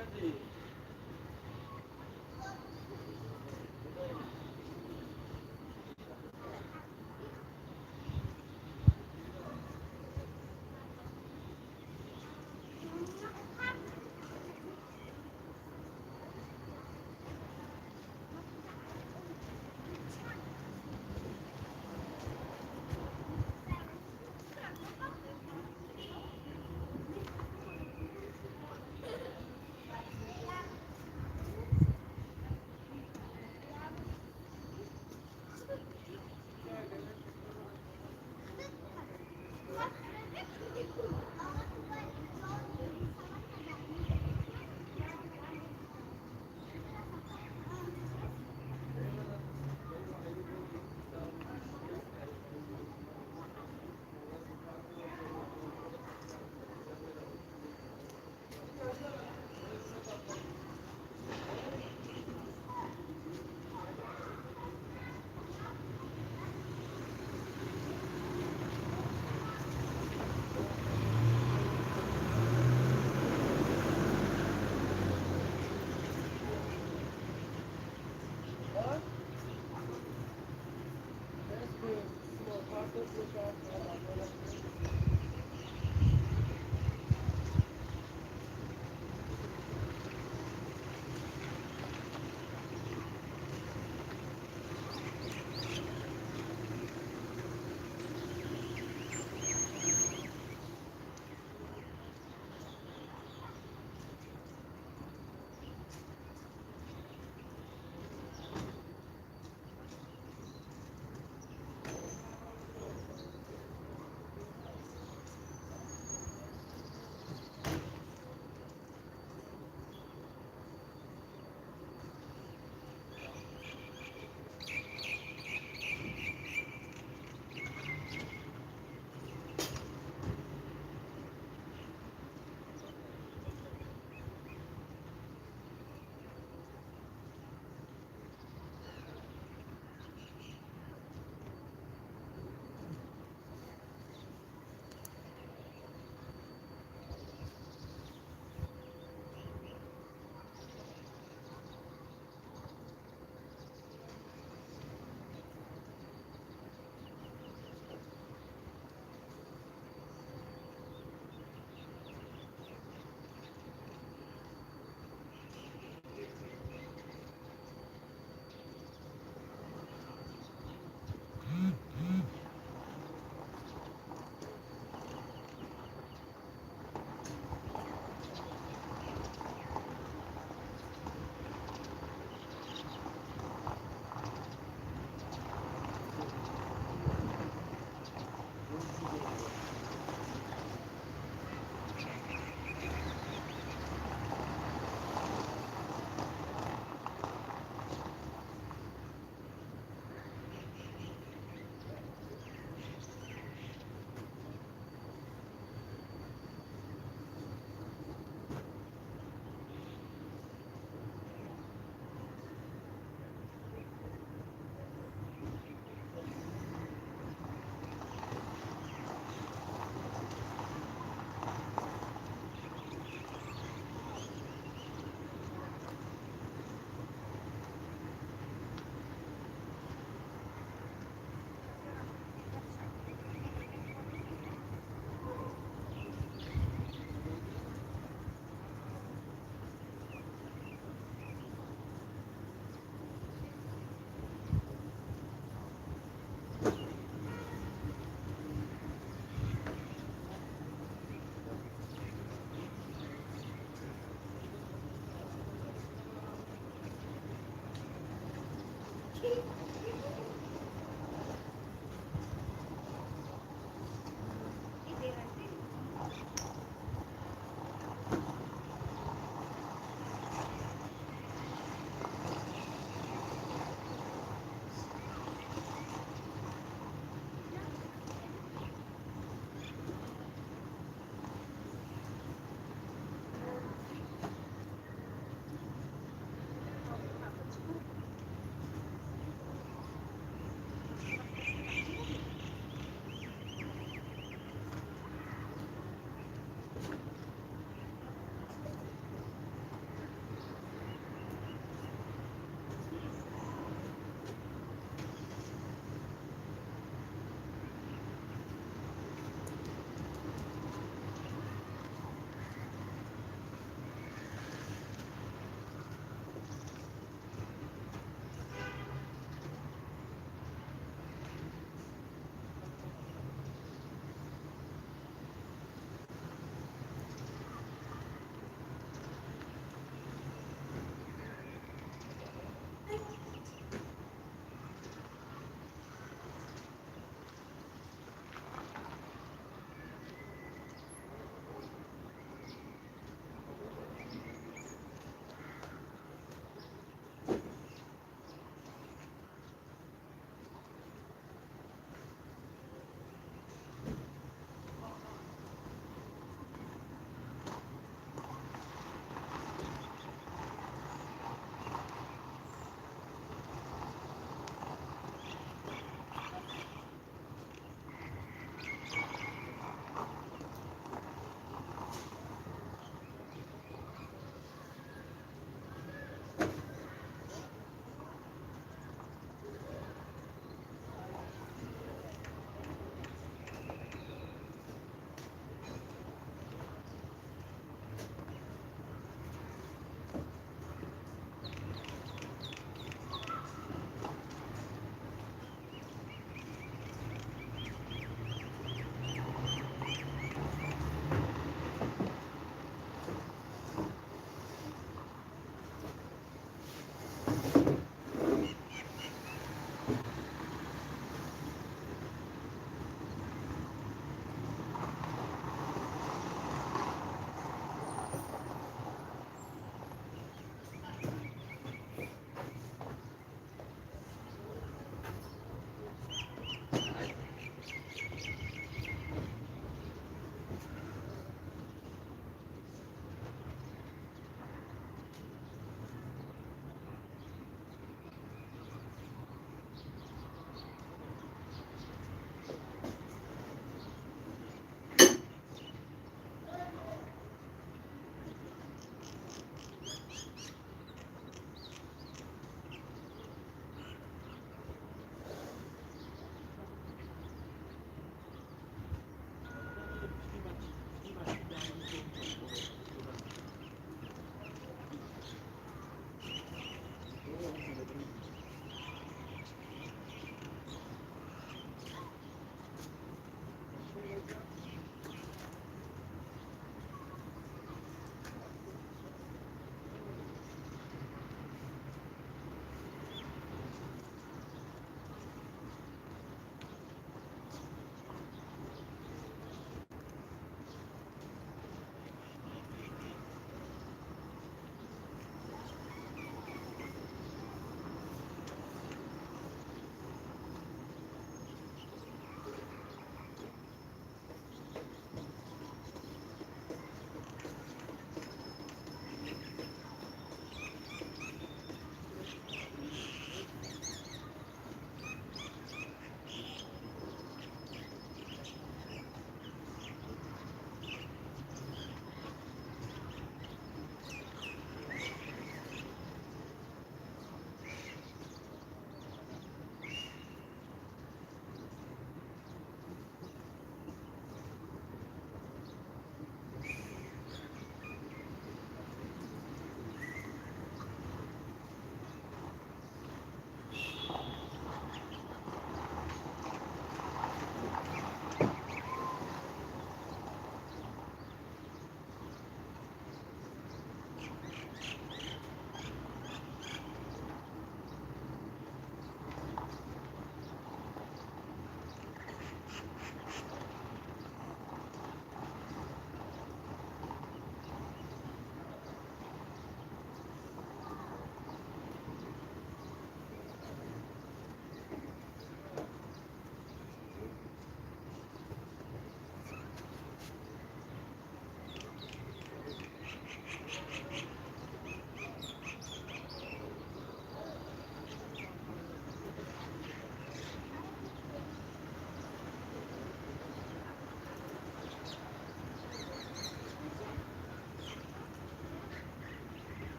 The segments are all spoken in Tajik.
Кардӣ?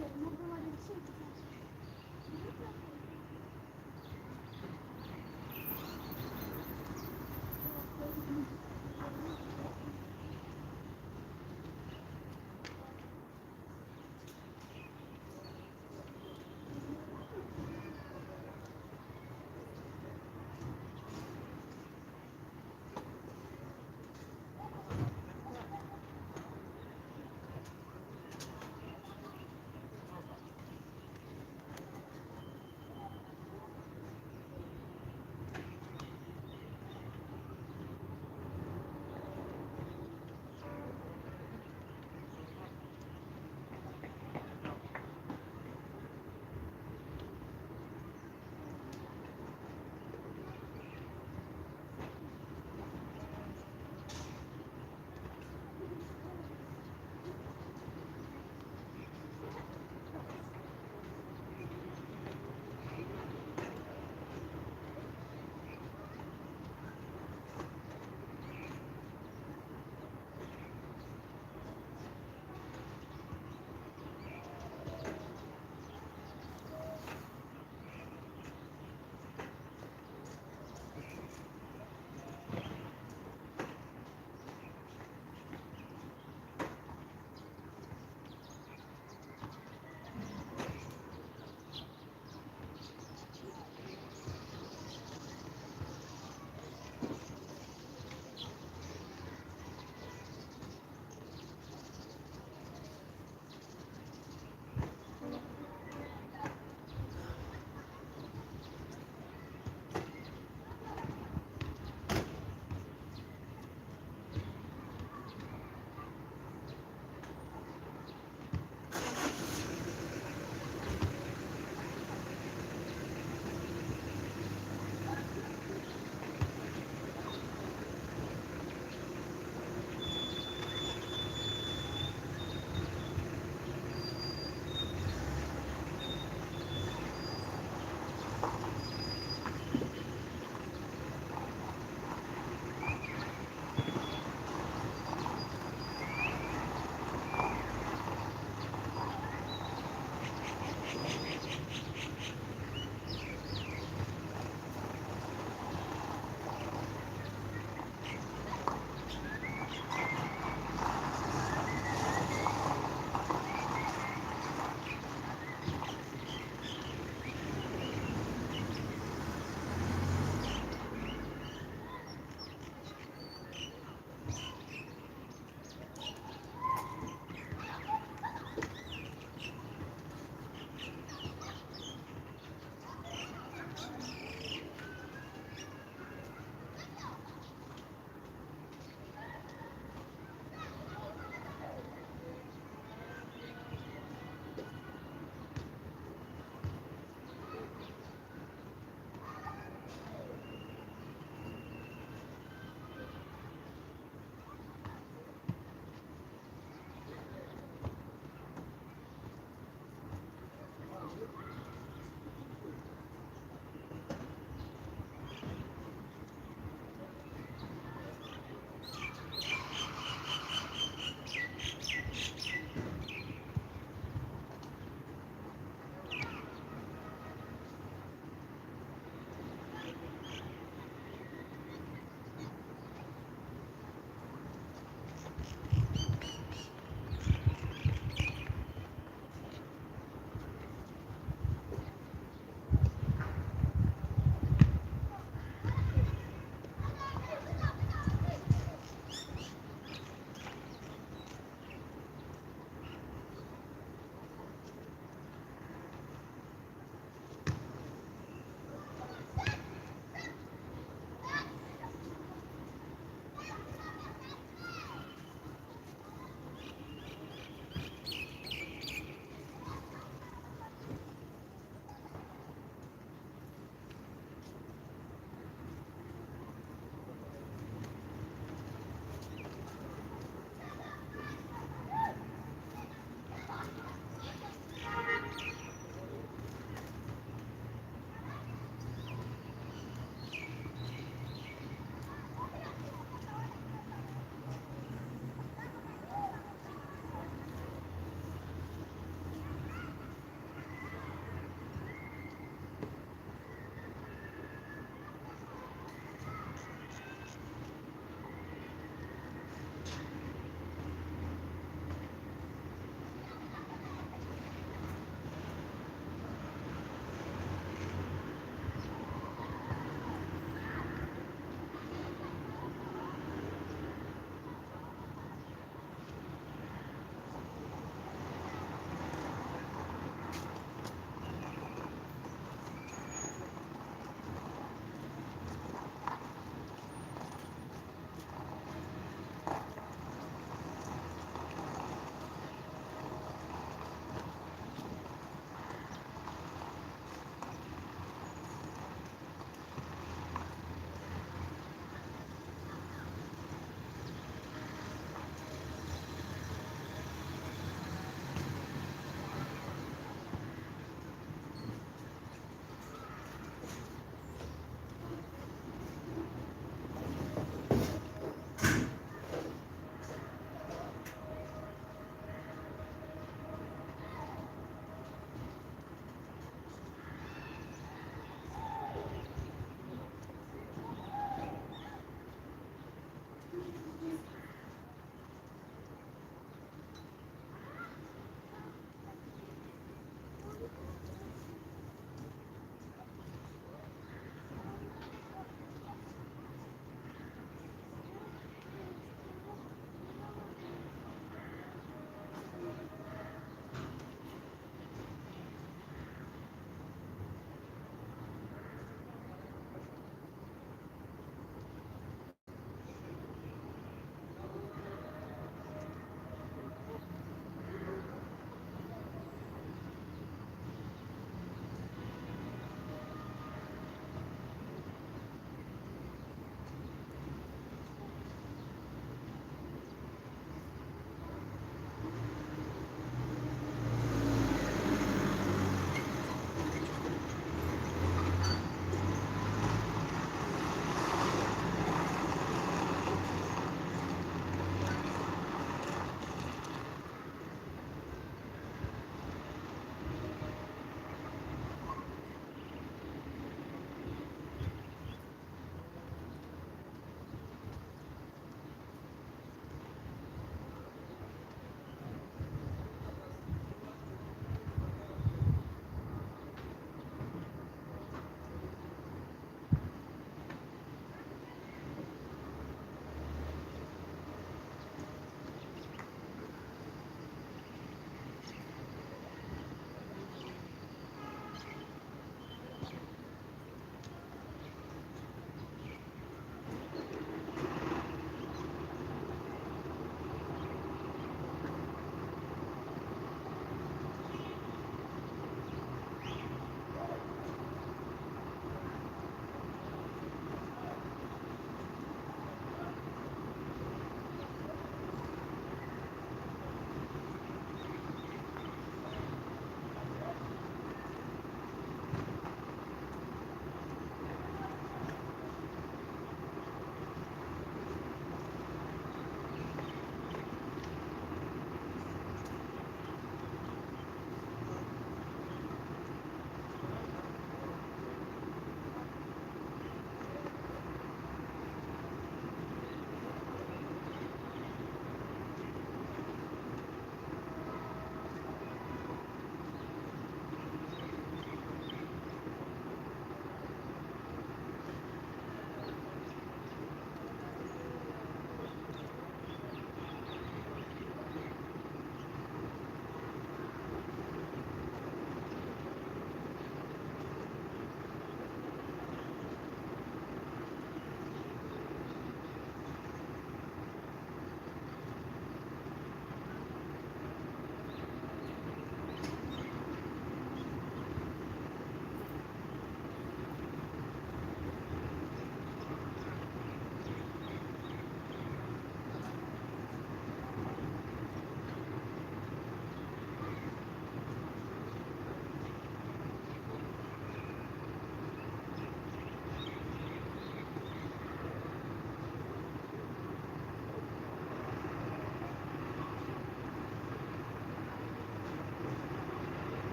Мы говорим, все сейчас.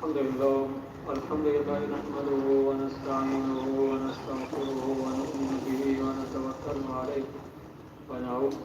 الحمد لله الحمد لله نحمده ونستعينه ونستغفره ونؤمن به ونتوكل عليه ونعوذ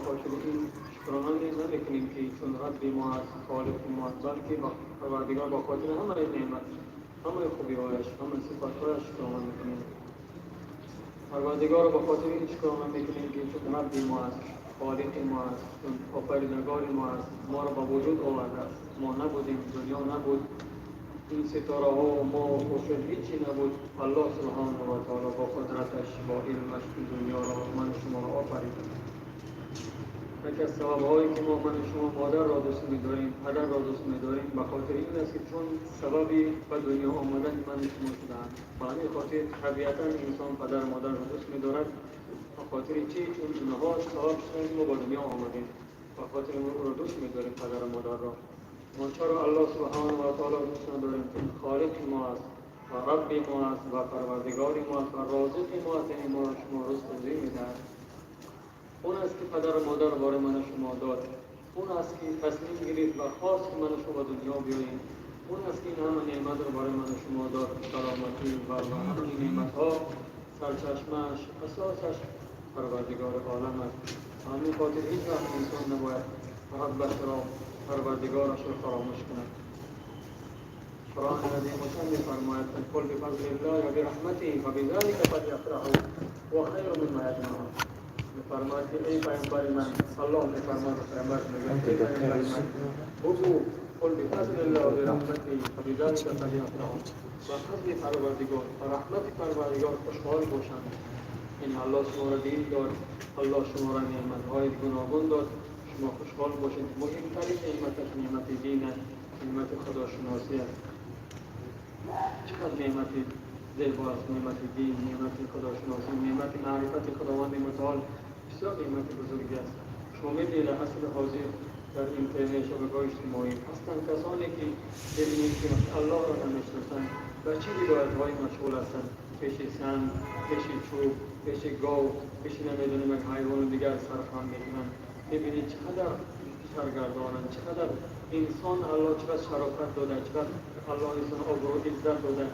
به خاطر این شکرانه نمیکنیم که چون رب ما است، خالق ما است، بلکه با پروردگار با خاطر همه نعمت، همه خوبی‌هایش، همه صفات‌هایش شکرانه میکنیم. پروردگار را به خاطر این شکرانه میکنیم که چون رب ما است، خالق ما است، چون آفریدگار ما است، ما را به وجود آورده است. ما نبودیم، دنیا نبود، این ستاره ها و ما و خورشید هیچی نبود. الله سبحانه و تعالی با قدرتش، با علمش این دنیا را، من و شما را آفرید. یکی از سبب‌هایی که ما، من و شما مادر را دوست می‌داریم، پدر را دوست می‌داریم، به خاطر این است که چون سببی به دنیا آمدن من و شما شده‌اند. به همین خاطر طبیعتاً انسان پدر و مادر را دوست می‌دارد. به خاطر چی؟ چون اینها سبب شدند که ما به دنیا آمدیم. به خاطر او را دوست می‌داریم، پدر و مادر را. ما چرا الله سبحانه و تعالی دوست نداریم؟ چون خالق ما است و رب ما است و پروردگار ما است و رازق ما است، یعنی ما را شما رزق روزی می‌دهد. اون است که پدر و مادر بار من و شما داد، اون است که تصمیم گرفت و خواست که من و شما به دنیا بیاییم، اون است که این همه نعمت رو برای من و شما داد، سلامتی و همه نعمت‌ها سرچشمه‌اش، اساسش پروردگار عالم است. همین خاطر هیچ وقت انسان نباید ربش را، پروردگارش را فراموش کند. قرآن عظیم الشان می‌فرماید: قل بفضل الله و برحمته فبذلك فلیفرحوا هو خیر مما یجمعون. می‌فرماید که ای پیامبر من، الله می‌فرماید به پیامبر، می‌گوید ای پیامبر من بگو قل بفضل الله و برحمته فبذلك فلیفرحوا، با فضل پروردگار و رحمت پروردگار خوشحال باشند. یعنی الله شما را دین داد، الله شما را نعمت‌های گوناگون داد، شما خوشحال باشید. مهمترین نعمتش نعمت دین است، نعمت خداشناسی است. چقدر نعمت زیبا است نعمت دین، نعمت خداشناسی، نعمت معرفت خداوند متعال، بسیار نعمت بزرگی است. شما می‌بینید در عصر حاضر در اینترنت، شبکه‌های اجتماعی هستند کسانی که ببینید که الله را نمی‌شناسند و چه عبادت‌هایی مشغول هستند، پیش سنگ، پیش چوب، پیش گاو، پیش نمی‌دونم یک حیوان دیگر سرخم می‌کنند. می‌بینید چقدر سرگردانند، چقدر انسان الله چقدر شرافت داده، چقدر الله انسان آبرو عزت داده،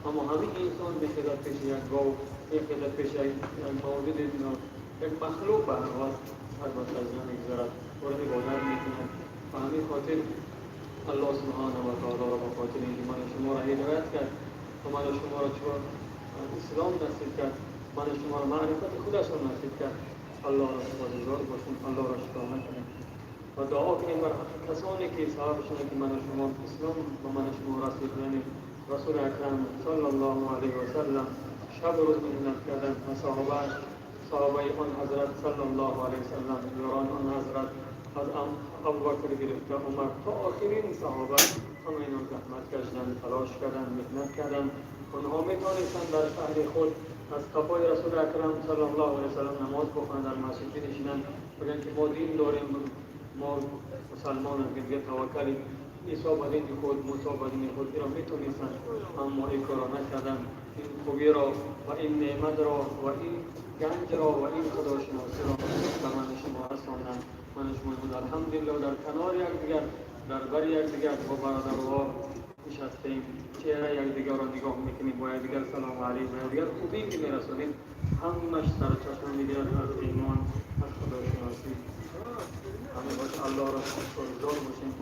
اما همین انسان می‌خیزد پیش یک گاو، می‌خیزد پیش یک موجود، یک مخلوق به هر حال سر به سجده می‌گذارد، او را عبادت می‌کند. به همین خاطر الله سبحانه و تعالی را به خاطر اینکه من شما را هدایت کرد و من شما را چون اسلام نصیب کرد، من شما را معرفت خودش را نصیب کرد، الله را سپاسگزار باشیم، الله را شکرانه کنیم و دعا کنیم بر کسانی که سبب شدند که من شما اسلام به من شما رسید. یعنی رسول اکرم صلی الله علیه و سلم شب و روز محنت کردند و صحابه آن حضرت صلی الله علیه و سلم، یاران آن حضرت از ابوبکر گرفته عمر تا آخرین صحابه، همه اینا زحمت کشیدند، تلاش کردند، محنت کردند. آنها میتوانستند در شهر خود از قفای رسول اکرم صلی الله علیه و سلم نماز بخوانند، در مسجد بنشینند، بگن که ما دین داریم، ما مسلمان هستیم، دیگه توکلی عیسی به دین خود، موسی به دین خود، اینا میتونستند، اما این کارا نکردند. این خوبی را و این نعمت را و این گنج را و این خداشناسی را به من شما رساندند. من شما امروز الحمدلله در کنار یکدیگر، در بر یکدیگر با برادرها نشستیم، چهره یکدیگر را نگاه میکنیم، با یکدیگر سلام علیک، با یکدیگر خوبی که میرسانیم، همش سرچشمه میگیرد از ایمان، از خداشناسی. همه باش الله را شکرگزار باشیم.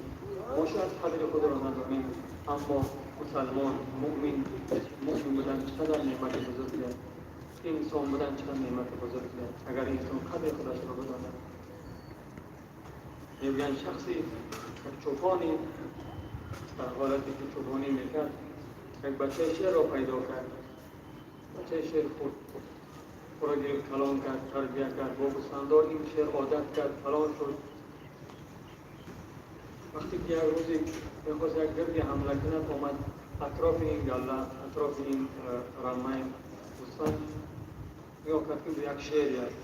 ما شاید قدر خود را ندانیم، اما مسلمان، مؤمن، مؤمن بودن چقدر نعمت بزرگی است، انسان بودن چقدر نعمت بزرگی است. اگر انسان قدر خودش را بداند. میگن شخصی یک چوپانی در حالتی که چوپانی میکرد یک بچه شیر را پیدا کرد، بچه شیر خورد، او را گرفت، کلان کرد، تربیه کرد، با گوسفندان این شیر عادت کرد، کلان شد. وقتی که یک روزی میخواست یک گرگی حمله کند، آمد اطراف این گله، اطراف این رمه گوسفند، نگاه کرد که یک شیری است.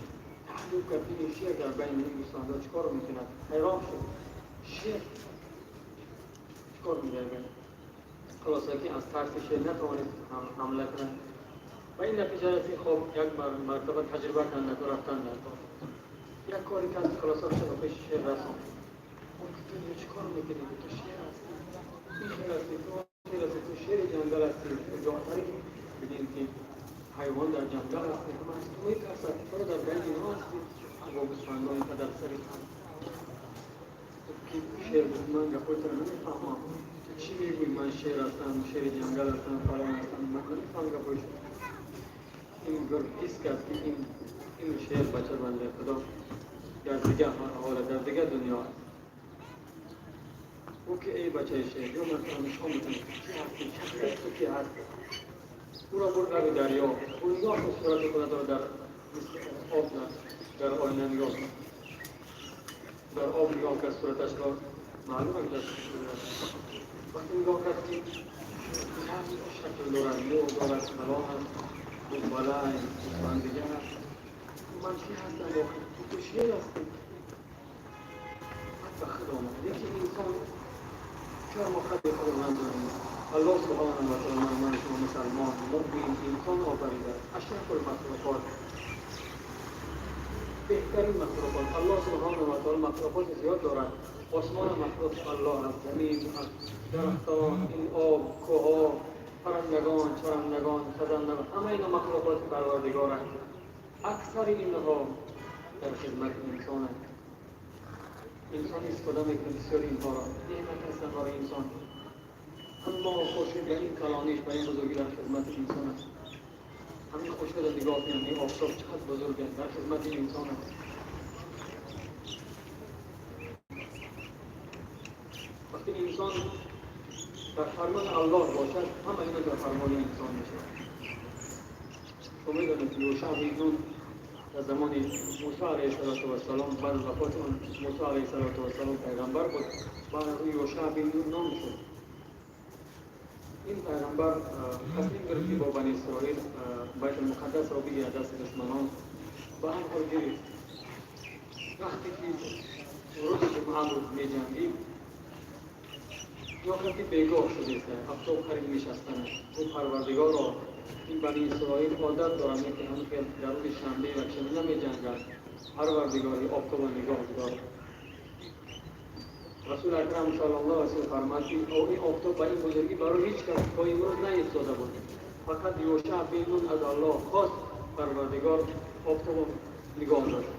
تعجب کرد که این شیر در بین این گوسفندها چیکار میکند. حیران شد، شیر چیکار میکرد؟ خلاصه که از ترس شیر نتوانست حمله کند و این نتیجه رسید. خب یک مرتبه تجربه کردن و رفتن در یک کاری کرد، خلاصه شد پیش شیر رساند. گفت تو اینجا چیکار میکنی؟ تو شیر هستی، این شیر هستی، تو شیر هستی، تو شیر جنگل هستی، تو جانوری ببین که حیوان در جنگل هستی، همه از تو میترسد، تو در بین اینها هستی. бо гӯсфандони падар сари ки шер гуфт: ман гапҳои туро намефаҳмам, ту чӣ мегӯӣ? Ман шер ҳастам, шери ҷангал ҳастам, фалон ҳастам, ман намефаҳмам гапҳои шумо. Ин гург ҳис кард, ки ин шер бача бандаи худо дар дигар ҳолат, дар дигар дунё аст. Ӯ ки: эй бачаи шер, ё ман туро нишон медиҳам, ки чӣ ҳастӣ, шахсияти ту ки ҳаст. Ӯро бурд лаби дарё. Ӯ нигоҳ кун, сурати худатро дар мисли об, дар оина нигоҳ кун. Дар об нигоҳ кард сураташро, маълум аст дар вақте нигоҳ кард, ки шакл дорад, мӯ дорад, фалон аст, гуфт: балай, гӯсфанд аст, ман чӣ ҳастам охир? Ту шер ҳастӣ. Баъд ба худ омад. Лекин инсон чаро мо қадри худро надонем? Аллоҳ субҳанаҳу ва таъола ман шумо мусалмон, муъмин, инсон офаридааст, ашрафул махлуқот, беҳтарин махлуқот. Аллоҳ субҳанаҳу ва таъола махлуқоти зиёд дорад. Осмон махлуқи Аллоҳ аст, замин аст, дарахтон, ин об, кӯҳҳо, паррандагон, чарандагон, хазандагон, ҳама ино махлуқоти Парвардигоранд. Аксари инҳо дар хидмати инсонанд. Инсон истифода мекунад бисёри инҳоро, неъмат ҳастанд барои инсон. Аммо хуршед ба ин калониш, ба ин бузургӣ дар хидмати инсон аст. Ҳамин хуршедро нигоҳ кунед, ин офтоб чақадр бузург аст, дар хидмати инсон аст. Вақте инсон дар фармони Аллоҳ бошад, ҳама ино дар фармони инсон мешавад. Шумо медонед, ки Юшаъ бин Нун дар замони Мусо алайҳиссалоту вассалом, баъд аз вафоти он Мусо алайҳиссалоту вассалом пайғамбар буд, баъд аз ӯ Юшаъ бин Нун ном шуд. Ин пайғамбар тасмим гирифт, ки бо Бани Исроил Байтулмуқаддасро бигирад дасти душманон. Ба ҳар ҳол гирифт. Вақте ки рӯзи ҷумъа буд, меҷангид, ё ки бегоҳ шудест, афтоб қариб нишастан аст. Ӯ: Парвардигоро, ин Бани Исроил одат доранд, ки ҳамин хел дар рӯзи шанбе, якшанбе намеҷанганд. Парвардигори, офтобро нигоҳ бидор. Расули акрам саллаллоҳу алайҳи васаллам фармад, ки ин офтоб ба ин бузургӣ барои ҳеҷ кас то имрӯз наистода буд. Фақат Юшаъ бин Нун аз Аллоҳ хост, Парвардигор офтобро нигоҳ дошт,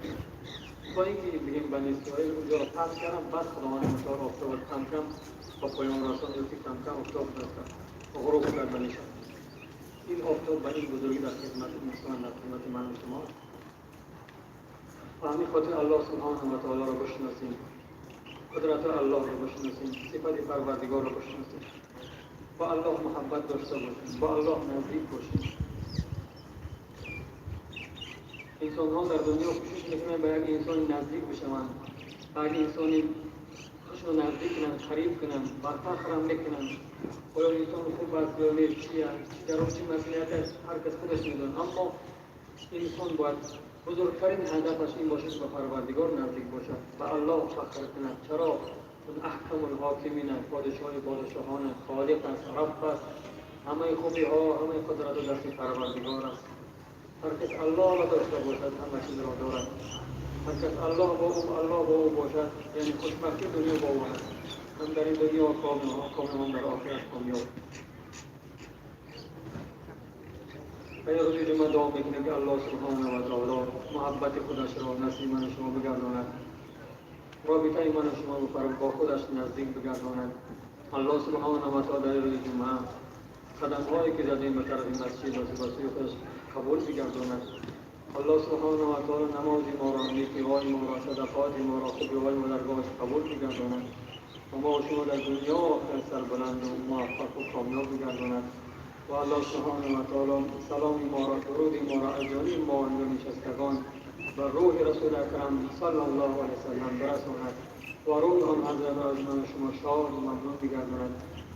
то ин ки бигем Бани Исроил онҷоро фатҳ карданд. Баъд Худованди мутаол офтобро кам кам ба поён расонд, ё ки кам кам офтоб ғуруб карда мешавад. Ин офтоб ба ин бузургӣ дар хидмати инсон, дар хидмати ман ва шумо. Ба ҳамин хотир Аллоҳ субҳанаҳу ва таолоро бишносем, қудрати Аллоҳро бишносем, сифати Парвардигорро бишносем, ба Аллоҳ муҳаббат дошта бошем, ба Аллоҳ наздик бошем. Инсонҳо дар дунё кӯшиш мекунанд, ба як инсони наздик бишаванд, ба як инсони худшро наздик кунанд, қариб кунанд, ба фахрам мекунанд. Оё инсон хуб аст ё не, чи аст, дар он чи маслиҳат аст, ҳар кас худаш медонад. Аммо инсон бояд бузургтарин ҳадафаш ин бошад, ки ба Парвардигор наздик бошад, ба Аллоҳ фахр кунад. Чаро? Чун аҳкамул ҳокимин аст, подшоҳи подшоҳон аст, холиқ аст, рабб аст. Ҳамаи хубиҳо, ҳамаи қудратҳо дасти Парвардигор аст. Ҳар кас Аллоҳро дошта бошад, ҳама чизро дорад. Ҳар кас Аллоҳ бо ӯ бошад, яъне хушбахти дунё бо ӯ аст, ҳам дар ин дунё комил, ҳам дар охират комёб. Ва ин рӯзи ҷумъа дуо мекунем, ки Аллоҳ субҳанаҳу ва таоло муҳаббати худашро насиби ману шумо бигардонад, робитаи ману шумо бо худаш наздик бигардонад. Аллоҳ субҳанаҳу ва таоло дар рӯзи ҷумъа қадамҳое ки задем ба тарафи масҷид ва ба сӯи худаш қабул бигардонад. Аллоҳ субҳанаҳу ва таоло намози моро, некиҳои моро, садақоти моро, хубиҳои мо даргоҳаш қабул бигардонад ва мо шумо дар дунё охират сарбаланду муваффақу комёб бигардонад. Ва Аллоҳ субҳанаҳу ва таоло саломи моро, дуруди моро аз ҷониби мо инҷо нишастагон ба рӯҳи Расули акрам саллаллоҳу алайҳи васаллам барасонад ва рӯҳи он ҳазратро аз ман шумо шоду мамнун бигардонад.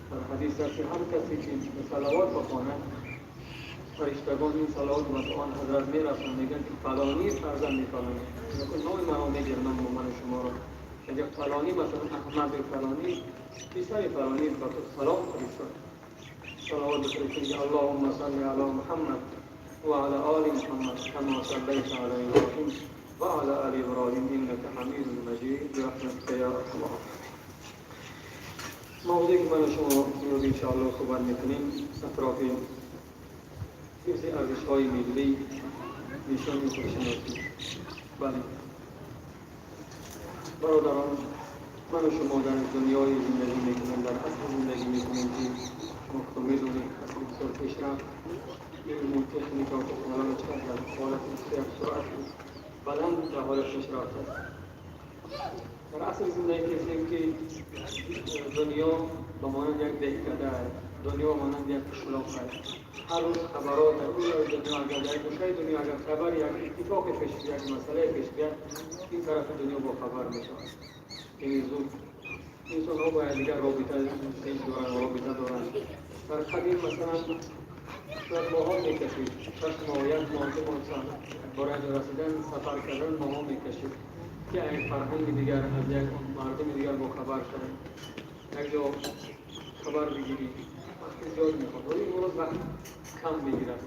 Дар ҳадис аст, ки ҳар касе ки салавот бихонад, фариштагон ин салавот ба он ҳазрат мерасонанд, мегӯянд, ки фалонӣ фарзанди фалонӣ, номи маро мегиранд, номи ману шуморо мегӯяд, фалонӣ, масалан, Аҳмади фалонӣ, писари фалонӣ ба ту салом фиристод. Салавот бифиристед. Аллоҳумма салли ала Муҳаммад ва ала оли Муҳаммад кама саллайта ала Иброҳим ва ала оли Иброҳим иннака ҳамидун маҷид бирахматика я арҳамар роҳимин. Мавзӯе ки ман шумо имрӯз иншоаллоҳ суҳбат мекунем, атрофи ҳифзи арзишҳои миллӣ, нишони худшиносӣ. Бале. Бародарон, ману шумо дар дунёи зиндагӣ мекунем, дар асри зиндагӣ мекунем, ки шумо худо медонед, асри бисёр пешрафт, илму техника ва технология чақадр дар ҳолати бисёр суръати баланд дар ҳоли пешрафт аст. Дар асри зиндагӣ ҳастем, ки дунё ба монанди як деҳкада аст, дунё ба монанди як қишлоқ аст. Ҳар рӯз хабарот дар рӯи дунё, агар дар гӯшаи дунё агар хабар, як иттифоқе пеш биёяд, як масъалае пеш биёяд, ин тарафи дунё бохабар мешавад. Яъне зуд инсонҳо бо якдигар робита доранд, робита доранд. Дар қадим масалан шояд моҳҳо мекашид, 6 моҳ, 1 моҳ, 2 моҳ барои расидан, сафар кардан моҳҳо мекашид, ки як фарҳанги дигар аз як мардуми дигар бохабар шавад, як ҷо хабар бигирӣ, вақти зиёд мехоҳад. Вале имрӯз вақт кам мегирад.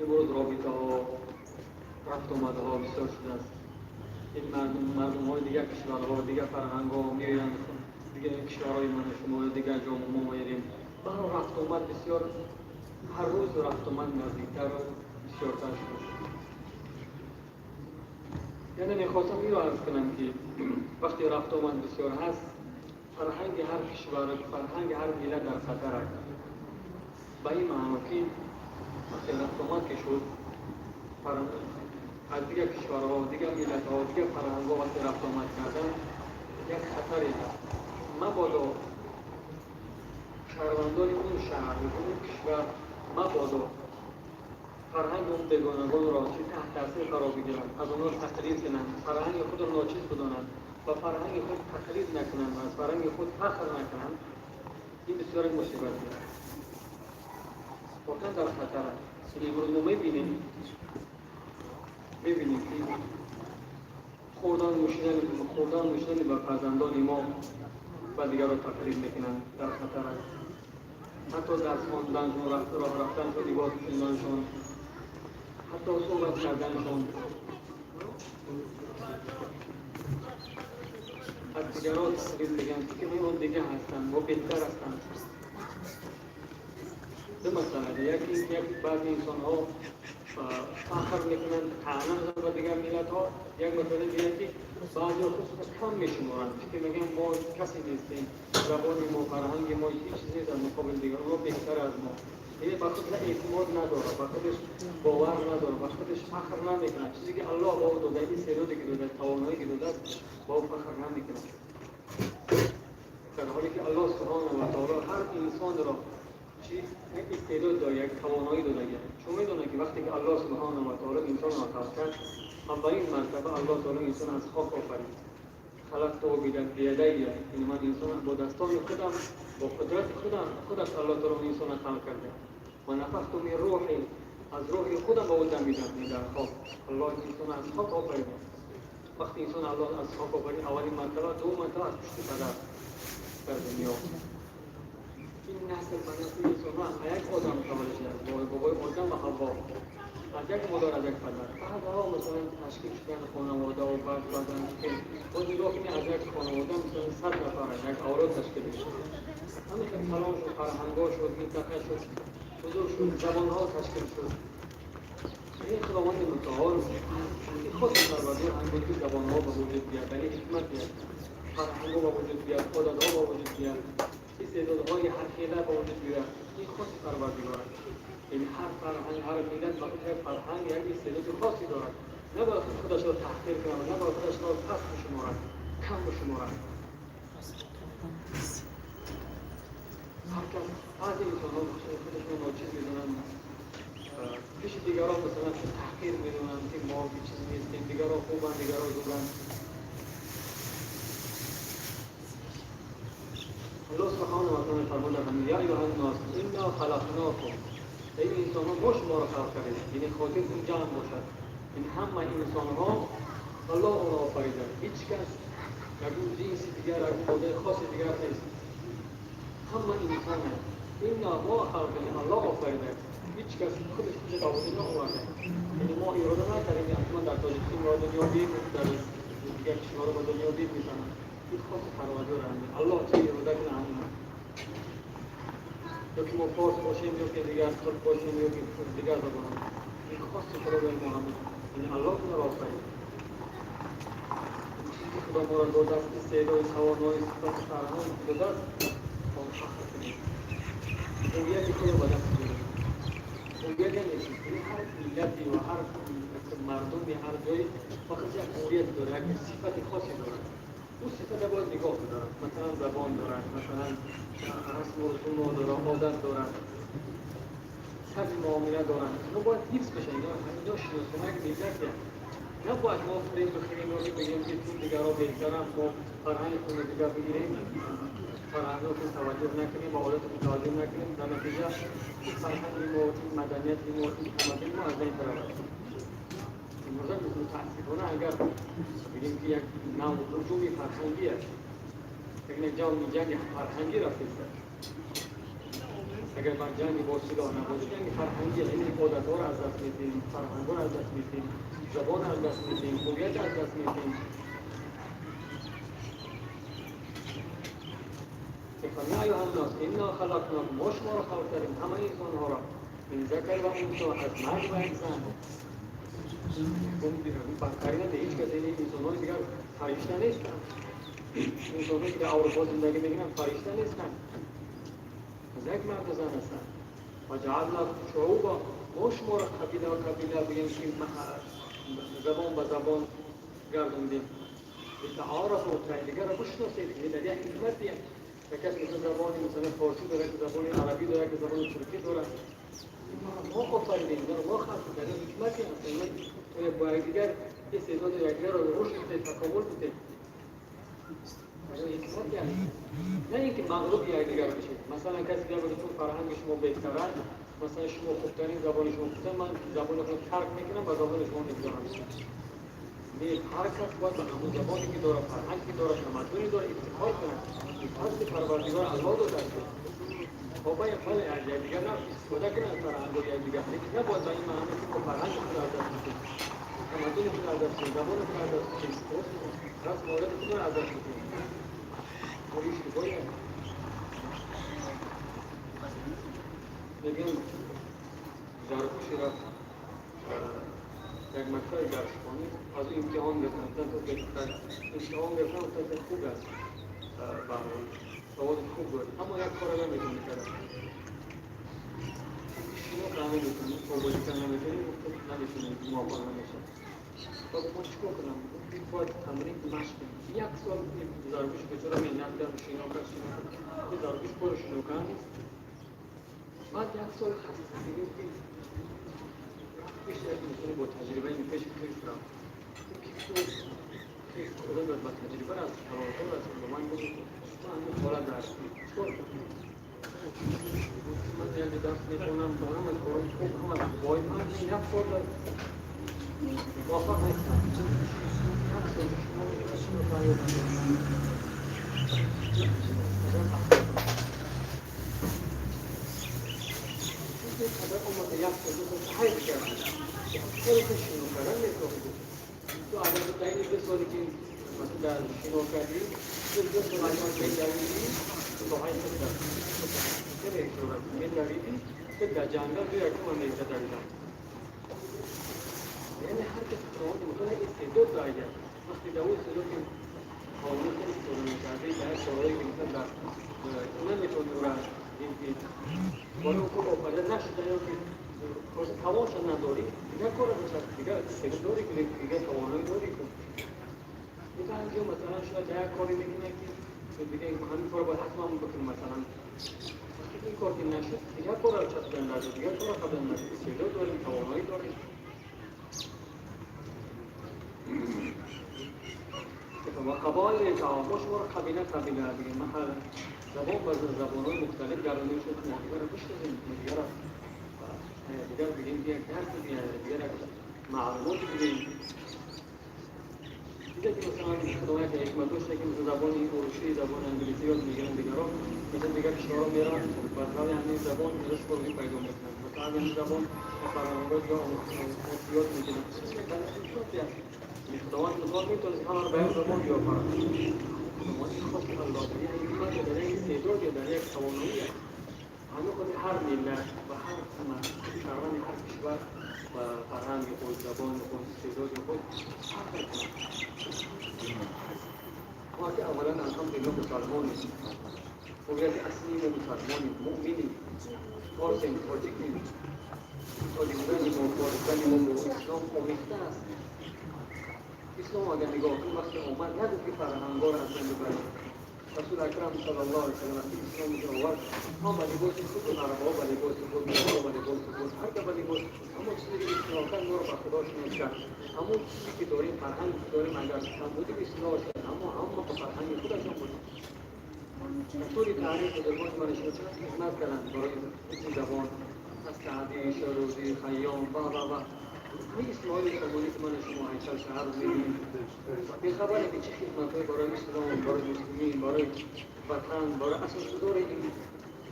Имрӯз робитаҳо, рафтуомадҳо бисёр шудааст. Ин мардумҳои дигар кишварҳо, дигар фарҳангҳо меоянд, дигар кишварҳои ман шумо, дигар ҷо мо мерем. Баро рафтуомад бисёр, ҳар рӯз рафтуомад наздиктар бисёртар шуд. Яъне мехостам инро арз кунам, ки вақте рафтуомад бисёр ҳаст, фарҳанги ҳар кишвар, фарҳанги ҳар миллат дар хатар аст. Ба ин маъно, ки вақте рафтуомад ки шуд, аз дигар кишварҳо, дигар миллатҳо, дигар фарҳангҳо вақте рафтуомад кардан, як хатаре ҳаст. Мабодо шаҳрвандони он шаҳр, он кишвар, мабодо фарҳанги он бегонагонро чи таҳт таъсир қарор бигиранд, аз онҳо тақлид кунанд, фарҳанги худро ночиз бидонанд ва фарҳанги худ тақлид накунанд ва аз фарҳанги худ фахр накунанд. Ин бисёр мусибат аст, воқеан дар хатар аст. Имрӯз мо мебинем, ки хӯрдан нӯшидани ба фарзандони мо ба дигарро тақлид мекунанд, дар хатар аст. Ҳатто дарс хонданшон, роҳ рафтаншон, либос пӯшиданшон, ҳатто суҳбат карданшон аз дигарон тақлид мекунанд, ки он дига ҳастанд, мо беҳтар ҳастанд. Ду масъала: як баъзе инсонҳо фахр мекунанд, таъна мезананд ба дигар миллатҳо. Як масъала дигар, ки баъзеҳо худро кам мешуморанд, ки мегӯянд мо касе нестем, забони мо, фарҳанги мо ҳеҷ чиз нест аз муқобили дигар, онҳо беҳтар аз мо. Яъне ба худ эътимод надорад, ба худаш бовар надорад, ба худаш фахр намекунад. Чизе ки Аллоҳ ба ӯ дода, истеъдоде ки додааст, тавоное ки додааст, ба ӯ фахр намекунад. Дар ҳоле ки Аллоҳ субҳонаҳу ва таъоло ҳар инсонро чи як истеъдод дорад, як тавоноӣ додагист. Чун медонад, ки вақте ки Аллоҳ субҳонаҳу ва таъоло инсонро халқ кард, аввалин мартаба Аллоҳ таъоло инсон аз хок офарид. Халақту биядайя, яъне ман инсонро бо дастони худам, бо қудрати худам, худаш Аллоҳ таъоло инсонро халқ карда. Ва нафахту мин рӯҳи, аз рӯҳи худам ба ӯ дамидам, дар хок. Аллоҳ инсонро аз хок офарид. Вақте инсон Аллоҳ аз хок офарид, аввалин мартаба, дуюм мартаба аз пушти падар дар дунё. Ин насл ба насли инсонҳо аз як одам таваллуд шудааст, бобои Одам ва Ҳавво, аз як модар, аз як падар. Баъдҳо масалан ташкил шудан хонавода ва баъд баъдан боз нигоҳ кунед, аз як хонавода масалан 100 нафар як авлод ташкил мешавад. Ҳамин хел калон шуд, фарҳангҳо шуд, минтақа шуд, бузург шуд, забонҳо ташкил шуд. Ин Худованди мутаол хоси Парвардигор ҳам буд, ки забонҳо ба вуҷуд биёяд, яъне ҳикмат биёяд, фарҳангҳо ба вуҷуд биёяд, одатҳо ба вуҷуд биёяд, истеъдодҳои ҳархела ба вуҷуд биёяд. Ин хоси Парвардигор аст. Яъне ҳар фарҳанг, ҳар миллат ба худ як фарҳанг, як истеъдоди хосе дорад. Набояд худашро таҳқир кунад, набояд худашро паст бишуморад, кам бишуморад. Ҳар кас, баъзе инсонҳо худашро ночиз медонанд, пеши дигарон масалан таҳқир медонанд, ки мо чиз нестем, дигарон хубанд, дигарон зуранд. Аллоҳ субҳонаҳу ва таъоло фармуда: я айюҳан нос инна халақнокум, эй инсонҳо, мо шуморо халқ кардем. Яъне хотиртон ҷамъ бошад, ин ҳама инсонҳо Аллоҳ онро офарида, ҳеҷ кас ягон ҷинси дигар, ягон модаи хоси дигар нест, ҳама инсон аст. Инна мо халқ кардем, Аллоҳ офарида, ҳеҷ кас худаш худро ба вуҷуд наоварда. Яъне мо ирода накардем, ки ҳатман дар Тоҷикистон ба дунё биёем, дар дигар кишварҳо ба дунё биёем, мезананд. Ин хоси Парвардигор аст. Аллоҳ чӣ ирода кунад, ҳамин аст. Ё ки мо форс бошем, ё ки дигар турк бошем, ё ки дигар забон. Ин хоси Худо ба мо ҳамин. Яъне Аллоҳ онро офарид. ки Худо моро додааст, истеъдоди тавонои сифати фарҳанг додааст, он фахр кунем. Ҳувияти худро ба даст биёрем. Ҳувият яъне чӣ? Ҳар миллати ва ҳар мардуми ҳар ҷое фақат як ҳувият дорад, як сифати хосе дорад. Ӯ сифата бояд нигоҳ дорад. Масалан, забон дорад, масалан, расму русум дорад, одат дорад, тарзи муомила доранд. Ино бояд ҳифз бишанд. Ино шиноснома як миллате. Набояд мо фиреб бихӯрем ё бигӯем, ки чун дигарҳо беҳтаранд, мо фарҳанги худро дигар бигирем, фарҳангҳо ки таваҷҷӯҳ накунем ва одати худ таваҷҷӯҳ накунем, дар натиҷа ин фарҳанги мо, ин маданияти мо, ин тамаддуни мо аз байн баравад. Имрӯза мутаассифона агар бигем, ки як навъ ҳуҷуми фарҳангӣ аст, як ҷанги фарҳангӣ рафтааст. Агар бар ҷанги бо силоҳ набошад, ҷанги фарҳангӣ аст. Яъне одатҳоро аз даст медиҳем, фарҳангҳоро аз даст медиҳем, забонро аз даст медиҳем, ҳувиятро аз даст медиҳем. Я айюҳан нос, инна халақнакум, мо шуморо халқ кардем, ҳамаи инсонҳоро, мин закар ва унсо, аз мард ва як зан. Бартарӣ надорад ҳеҷ кас, ин инсонҳои дигар фаришта нестанд. Инсонҳое ки дар Аврупо зиндагӣ мекунанд фаришта нестанд, аз як марду зан ҳастанд. Ва ҷаалнакум шуъуба, мо шуморо қабила ва қабила бигем, ки забон ба забон гардондем. Литаъарафу, то якдигарро бишносед, дар як ҳикмате. Як кас مثلا забони مثلا форсӣ дорад, як забони арабӣ дорад, як забони туркӣ дорад. Мо офаридем, инро мо халқ кардем, ҳикмате ҳаст. То бо якдигар истеъдоди якдигарро рушд бидед, такомул бидед. Ҳикмате ҳаст. На ин ки мағлуби якдигар бишед. Масалан, касе дигар бигӯяд, чун фарҳанги шумо беҳтар аст, масалан, шумо хубтарин, забони шумо хубтар, ман забони худро тарк мекунам, ба забони шумо мегузорам. Не, ҳар кас бояд ба ҳамон забоне ки дорад, фарҳанге ки дорад, тамаддуне дорад, ифтихор кунад. Ин фазли Парвардигор Аллоҳ додааст. Хоб, бале, аз якдигар на истифода кунад фарҳангҳои якдигар, лекин набояд ба ин маъно, ки мо фарҳанги худро аз даст бидиҳем, тамаддуни худро аз даст бидиҳем, забони худро аз даст бидиҳем, расму одати худро аз даст бидиҳем. Кори иштибоҳе аст. Мегӯям, заргӯши рафт як мактаби дарсхонӣ, аз ӯ имтиҳон гирифтан, гуфтан, имтиҳон гирифтан, гуфтан, хуб аст, саводи хуб дорӣ, аммо як корро наметавонӣ кардан, шино карда наметавонӣ, обозӣ карда наметавонӣ. Гуфт, наметавонӣ, муваффақ намешавӣ. Гуфт, чикор кунам? Гуфт, бояд тамрин, машқ кунӣ. Як сол заргӯши бечора меҳнат кард, шино кард, шино кард. Заргӯш кори шино кардан нест. Баъд як сол хаста мегӯяд, ки пеш як инсони бо таҷриба пеши хирс рафт. Хирс одам ба таҷриба аст, калонсол аст. Ба ман гуфт, ман ҳамин ҳолат дар чикор кунам? Ман як дарс мехонам, ба ҳама корҳои хуб, ҳама бой, ман як кор муваффақ нестам. Як сол шумо шино карда қадар омада, як сол, 2 сол ҳайд кард, кори ки шино кардан метавонӣ. Ту агар дар ин 2 соле ки масалан дар шино кардӣ, 2 сол агар медавидӣ, то ҳайд кард медавидӣ, ту дар ҷангал ду якума мезадавидам. Яъне ҳар кас Худованд мутаъала истеъдод дорад. Вақте дар ӯ истеъдод ки қобилият истифода мекардӣ, дар як корҳое ки масалан дар наметавонӣ ӯро ки барои худ офарида нашуда ё ки тавонша надорӣ, дигар корро бишад, дигар истеъдод дорӣ, дигар тавоноӣ дорӣ. Баъзеҳо масалан шояд як коре мекунад, ки дигар ҳамин корро бояд ҳатман бикунем. Масалан, вақте ин кор ки нашуд, дигар корро часпидан дар, дигар корро қабдан дар. Истеъдод дорем, тавоноӣ дорем. Ва қабоил, мо шуморо қабила қабила бигем, маҳал забон ба забонҳои мухталиф гардонда шуд, мо дигарро бишносем, дигарро дигар бигем, ки як дарс дигар, як маълумоте бидем. Дида ки масалан Худо як ҳикмат дошта, ки масалан забони урусӣ, забони англисӣ ёд мегиранд дигарон, масалан дигар кишварҳо мераванд, ба сабаби ҳамин забон ризқу рӯзӣ пайдо мекунанд, ба сабаби ҳамин забон фарҳангҳои дигар ёд мегиранд. Худованд мутаол метавонист ҳамаро ба як забон биёфарад. Худованд хост, Аллоҳ дар як ҳикмат, дар як истеъдод, дар як тавоноӣ аст. Ҳамин хотир ҳар миллат ва ҳар шаҳрванди ҳар кишвар ба фарҳанги худ, забони худ, истеъдоди худ фахр кунад. Мо ки аввалан алҳамдулиллоҳ мусалмонем, ҳувияти аслии мо мусалмонем, муъминем, форсем, тоҷикем. Тоҷик будани мо, форс будани мо бо ислом омехта аст. Ислом агар нигоҳ кунем, вақте омад нагуфт ки фарҳангҳоро аз байн бибарем. Расул акрам саллаллоҳу алайҳи васаллам вақти ислом овард, мо ба либоси худ, арабҳо ба либоси худ, мо ба либоси худ, ҳар ка ба либоси худ. Ҳамон чизе ки ислом кард, моро ба Худо шинос кард. Ҳамон чизе ки дорем, фарҳанге ки дорем, агар камбудӣ ислоҳ шуд, аммо ҳама ба фарҳанги худашон буд. Дар тӯли таърих бузургони ман шумо чақадр хидмат карданд барои ҳифзи забон, аз Саъдӣ, Шерозӣ, Хайём ва ва ва. Ҳамин Исмоили Сомонӣ ки ман шумо ҳайкал шаҳр мебинем, бехабарем ки чӣ хидматҳое барои ислом, барои муслимин, барои ватан, барои асосгузори ин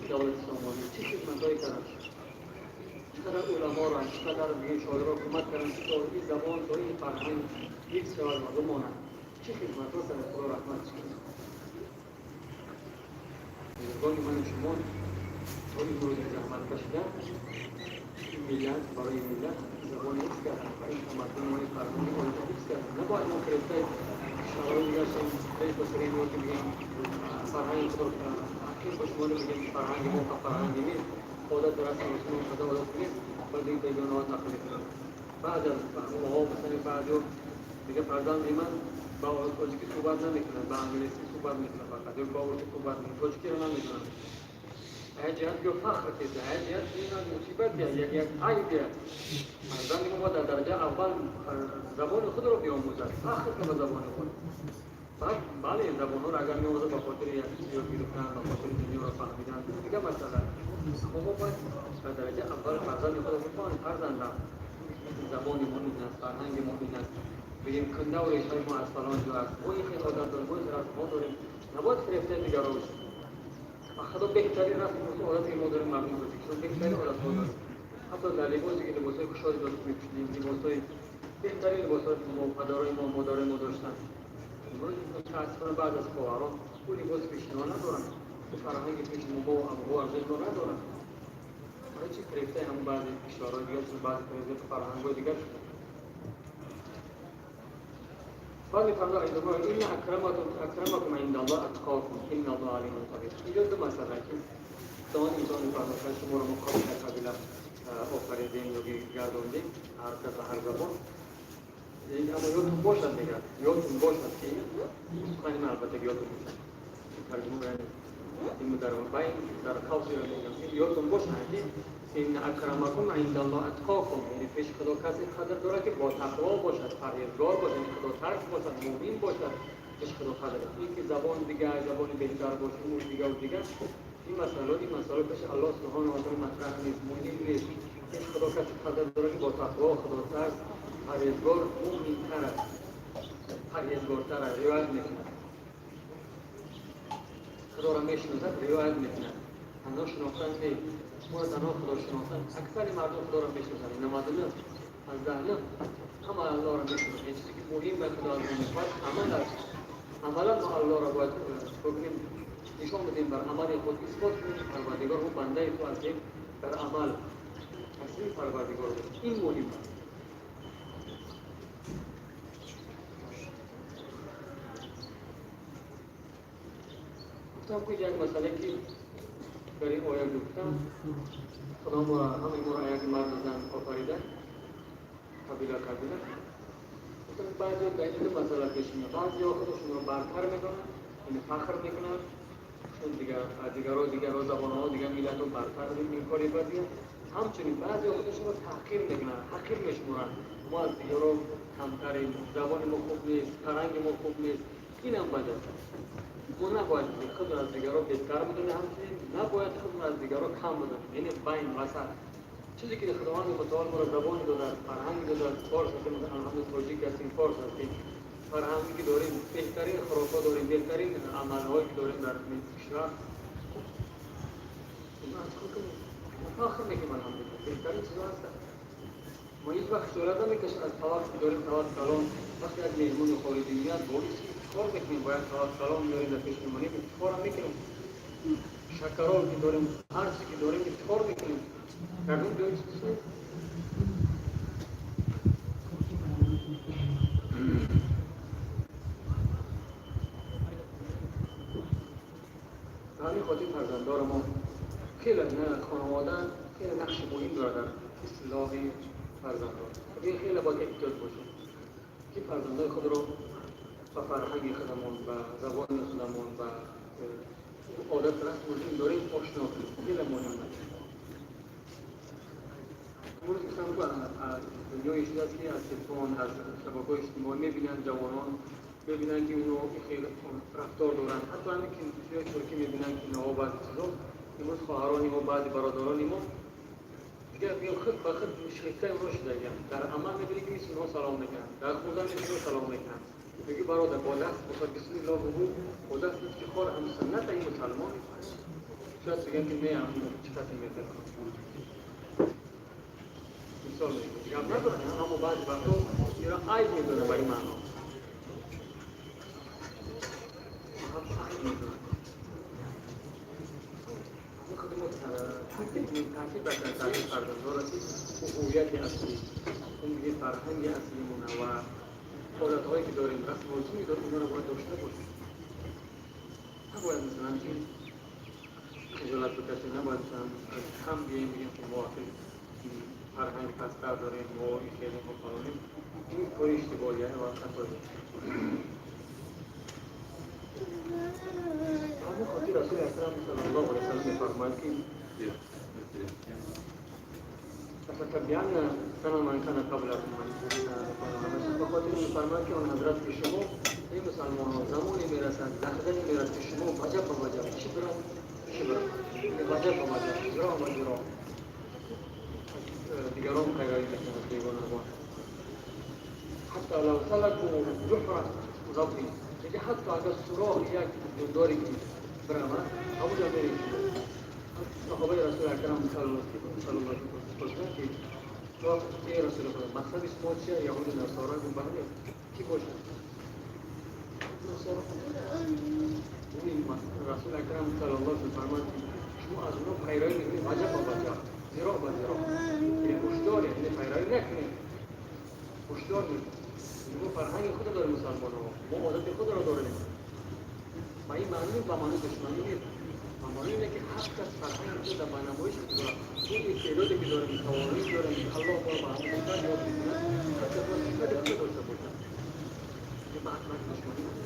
давлати Сомонӣ чӣ хидматҳое карданд. Чӣ қадар уламоро, чӣ қадар шоиро кӯмак карданд, ки то ин забон, то ин фарҳанг ҳифз шавад ва бимонад. Чӣ хидматҳо карданд, Худо раҳматш кунад. Бузургони ману шумо то имрӯз заҳмат кашидан, ин миллат барои миллат забон ҳифз карданд ва ин тамаддун ва ин фарҳанги олиро ҳифз карданд. Набояд мо фирефтаи кишварҳои дигар шавем, пеш басарем ё ки бигем фарҳанги худро таҳқир бошем, бигем ки фарҳанги мо фарҳанги нест, одат дар расм русум худо одат нест, ба дигар бегонаҳо тақлид кунем. Баъд аз фаҳмҳо, масалан баъзеҳо дигар фарзанди ман ба тоҷикӣ суҳбат намекунад, ба англисӣ суҳбат мекунад фақат, ё ба урдӣ суҳбат мекунад, тоҷикиро намедонад. Аз ҷиҳат ё фахр кеса, аз ҷиҳат ин мусибат як айб аст. Фарзанди мо бояд дар дараҷаи аввал забони худро биомӯзад, фахр кунад ба забони худ. Баъд бале, забонҳоро агар меомӯзад ба хотири як чиз ёд гирифтан, ба хотири дунёро фаҳмидан, дигар масъала. Аммо мо бояд дар дараҷаи аввал фарзанди худро бифаҳмем, фарзандам забони мо ин аст, фарҳанги мо ин аст. Бигем кундаву решаи мо аз фалон ҷо аст, мо ин хел одат дорем, мо ин расмҳо дорем. Набояд фирефтаи дигарон бошем. Ва Худо беҳтарин расм одате ки мо дорем, мардуми Тоҷикистон беҳтарин одатҳо дорем. Ҳатто дар либосе ки либосҳои кушоди дошт мепӯшидем, либосҳои беҳтарин либосҳое ки мо падарои мо, модарои мо доштанд. Имрӯз мутаассифона баъзе аз хоҳарон ӯ либоси пешинаҳо надоранд, ӯ фарҳанги пеши мо абуҳо аҷдоди мо надоранд. Барои чӣ фирефтаи ҳамон баъзе кишварҳои дигар шуданд, баъзе фарҳангҳои дигар шуданд? Баъд мефармояд инна акрамакум индаллоҳ атқокум инналлоҳа алимун хабир. Инҷо ду масъала ки худованд инсон мефармояд шуморо мо қабила қабила офаридем ё гардондем, ҳар кас ва ҳар забон. Аммо ёдтон бошад, мегӯяд, ёдтон бошад ки сухани ман албатта ёдтон бошад. Тарҷума ин дар байн дар қавсиро мегӯям, ёдтон бошад ки инна акрамакум индаллоҳ атқокум, яъне пеши Худо касе қадр дорад ки бо тақво бошад, парҳезгор бошад, яъне худотарс бошад, мӯмин бошад, пеши Худо қадр дорад. Ин ки забон дигар, забони беҳтар бошад, ӯ дигар ва дигар, ин масъала пеши Аллоҳ субҳонаҳу ва таъоло матраҳ нест, муҳим нест. Пеши Худо касе қадр дорад ки бо тақво, худотарс, парҳезгор, мӯминтар аст, парҳезгортар аст, риоят мекунад, Худоро мешиносад, риоят мекунад. Танҳо шинохтан нест, моро танҳо Худо шинохтан. Аксари мардум Худоро мешиносанд, 99 аз 10 ҳама Аллоҳро мешиносанд. Ин чизе ки муҳим ба Худо аз мо мехоҳад амал аст. Амалан мо Аллоҳро бояд бикунем, нишон бидем, бар амали худ исбот кунем ки Парвардигор мо бандаи ту ҳастем, дар амал таслими Парвардигор бошем. Ин муҳим аст. Гуфтам ки як масъале ки дар ин оя гуфтам, Худо моро ҳамаи моро як марду зан офарида, қабила қабила. Гуфтам баъзеҳо дар ин ду масъала пеш меояд. Баъзеҳо худашонро бартар медонанд, яъне фахр мекунанд, чун дигарҳо забонҳо, дигар миллатҳо бартар, ин кори бадист. Ҳамчунин баъзеҳо худашонро таҳқир мекунанд, ҳақир мешуморанд. Мо аз дигарҳо камтарем, забони мо хуб нест, фарҳанги мо хуб нест. Инам бад аст. Мо набояд худро аз дигарҳо беҳтар бидонем, ҳамчунин набояд худро аз дигарҳо кам бидонем, яъне байн васат. Чизе ки Худованди мутаол моро забоне додааст, фарҳанг додааст, форс ҳастем, алҳамдулиллоҳ тоҷик ҳастем, форс ҳастем, фарҳанге ки дорем, беҳтарин хӯрокҳо дорем, беҳтарин амалҳое ки дорем дар кишвар. Фахр мекунем, алҳамдулиллоҳ, беҳтарин чизҳо ҳастанд. Мо ҳеҷ вақт хиҷолат намекашем аз таваққ ки дорем, таваққ калон. Вақте як меҳмони хориҷӣ меяд, боиси ифтихор мекунем, бояд таваққ калон меорем, дар пеш мемонем, ифтихорам мекунем. шакарҳо ки дорем, ҳар чизе ки дорем ифтихор мекунем. Ягон ҷои чиз нест. Ба ҳамин хотир фарзанддори мо хеле хонавода хеле нақши муҳим дорад дар ислоҳи фарзандон. Ин хеле бояд эҳтиёт бошем ки фарзандои худро ба фарҳанги худамон, ба забони худамон, ба одат расму русум дорем ошно кунем. Хеле муҳим аст. Имрӯз гуфтам дунёе шудааст ки аз телефон, аз шабакаҳои иҷтимоӣ мебинанд ҷавонон, мебинанд ки онҳо хеле рафтор доранд. Ҳатто ҳамин ки чизҳои туркӣ мебинанд ки инҳо баъзе чизҳо имрӯз хоҳарони мо, баъзе бародарони мо дигар худ ба худ шифтаи онҳо шудагианд. Дар амал мебинӣ ки мисли онҳо салом мекунанд, дар хӯрдан мисли онҳо салом мекунанд. Мегӯ бародар бо даст бошад бисмиллоҳ бигӯ, бо даст ифтихор ҳам суннат ин мусалмон. Шояд бигӯянд ки не, ҳам чӣ касе мекунад. Мисол мегӯям, гап надорад, аммо баъзе вақтҳо инро айб медонад ба ин маъно. Айб медонад. Худи мо таъкид бар таъкид фарзанддор аст, ки ҳувияти аслӣ, он диге фарҳанги аслимона ва ҳолатҳое ки дорем, расму русуме дорем, онҳоро бояд дошта бошем. Набояд масалан ки хиҷолат бикашем, набояд масалан аз кам биёем бигем ки мо фарҳанг пасттар дорем, мо ин хеле мо фалонем. Ин кори иштибоҳие ва хатое. ҳамин хотир Расули Акрам саллаллоҳу алайҳи васаллам мефармояд ки фатабианна сана ман кана қаблакум ба хотир мефармояд ки он ҳазрат ки шумо эй мусалмонон замоне мерасад, лаҳзае мерасад ки шумо ваҷаб ба ваҷаб шибра шибра, ваҷаб ба ваҷаб, зироъ ба зироъ дигарон пайравӣ мекунанд, бегонагон. Ҳатто лав салаку ҷуҳра заббин, мега ҳатто агар суроғи як ҷондоре ки биравад, ҳамонҷо меред. Саҳобаи Расули Акрам саллаллоҳу алайҳи васаллам пурсиданд ки эй Расули Худо, мақсади шумо чия? Яҳуду насора? Гуфт бале. Кӣ бошад? Насора. Расули Акрам саллаллоҳу алайҳи васаллам фармуд ки шумо аз онҳо пайравӣ мекунед ваҷаб ба ваҷаб, зироъ ба зироъ. Яъне ҳушдор, яъне пайравӣ накунед, ҳушдор мекунед. Мо фарҳанги худро дорем мусалмонҳо, мо одати худро дорем. Ба ин маъни ба маъни душманӣ нест, ба маъни ине ки ҳар кас фарҳанги худро ба намоиш мегузорад. Мо истеъдоде ки дорем, тавоноӣ дорем, ки Аллоҳ моро ба ҳамон сифат ёд мекунад, ҳар кас бояд сифати худро дошта бошад. Ин ба ҳатман душманӣ нест.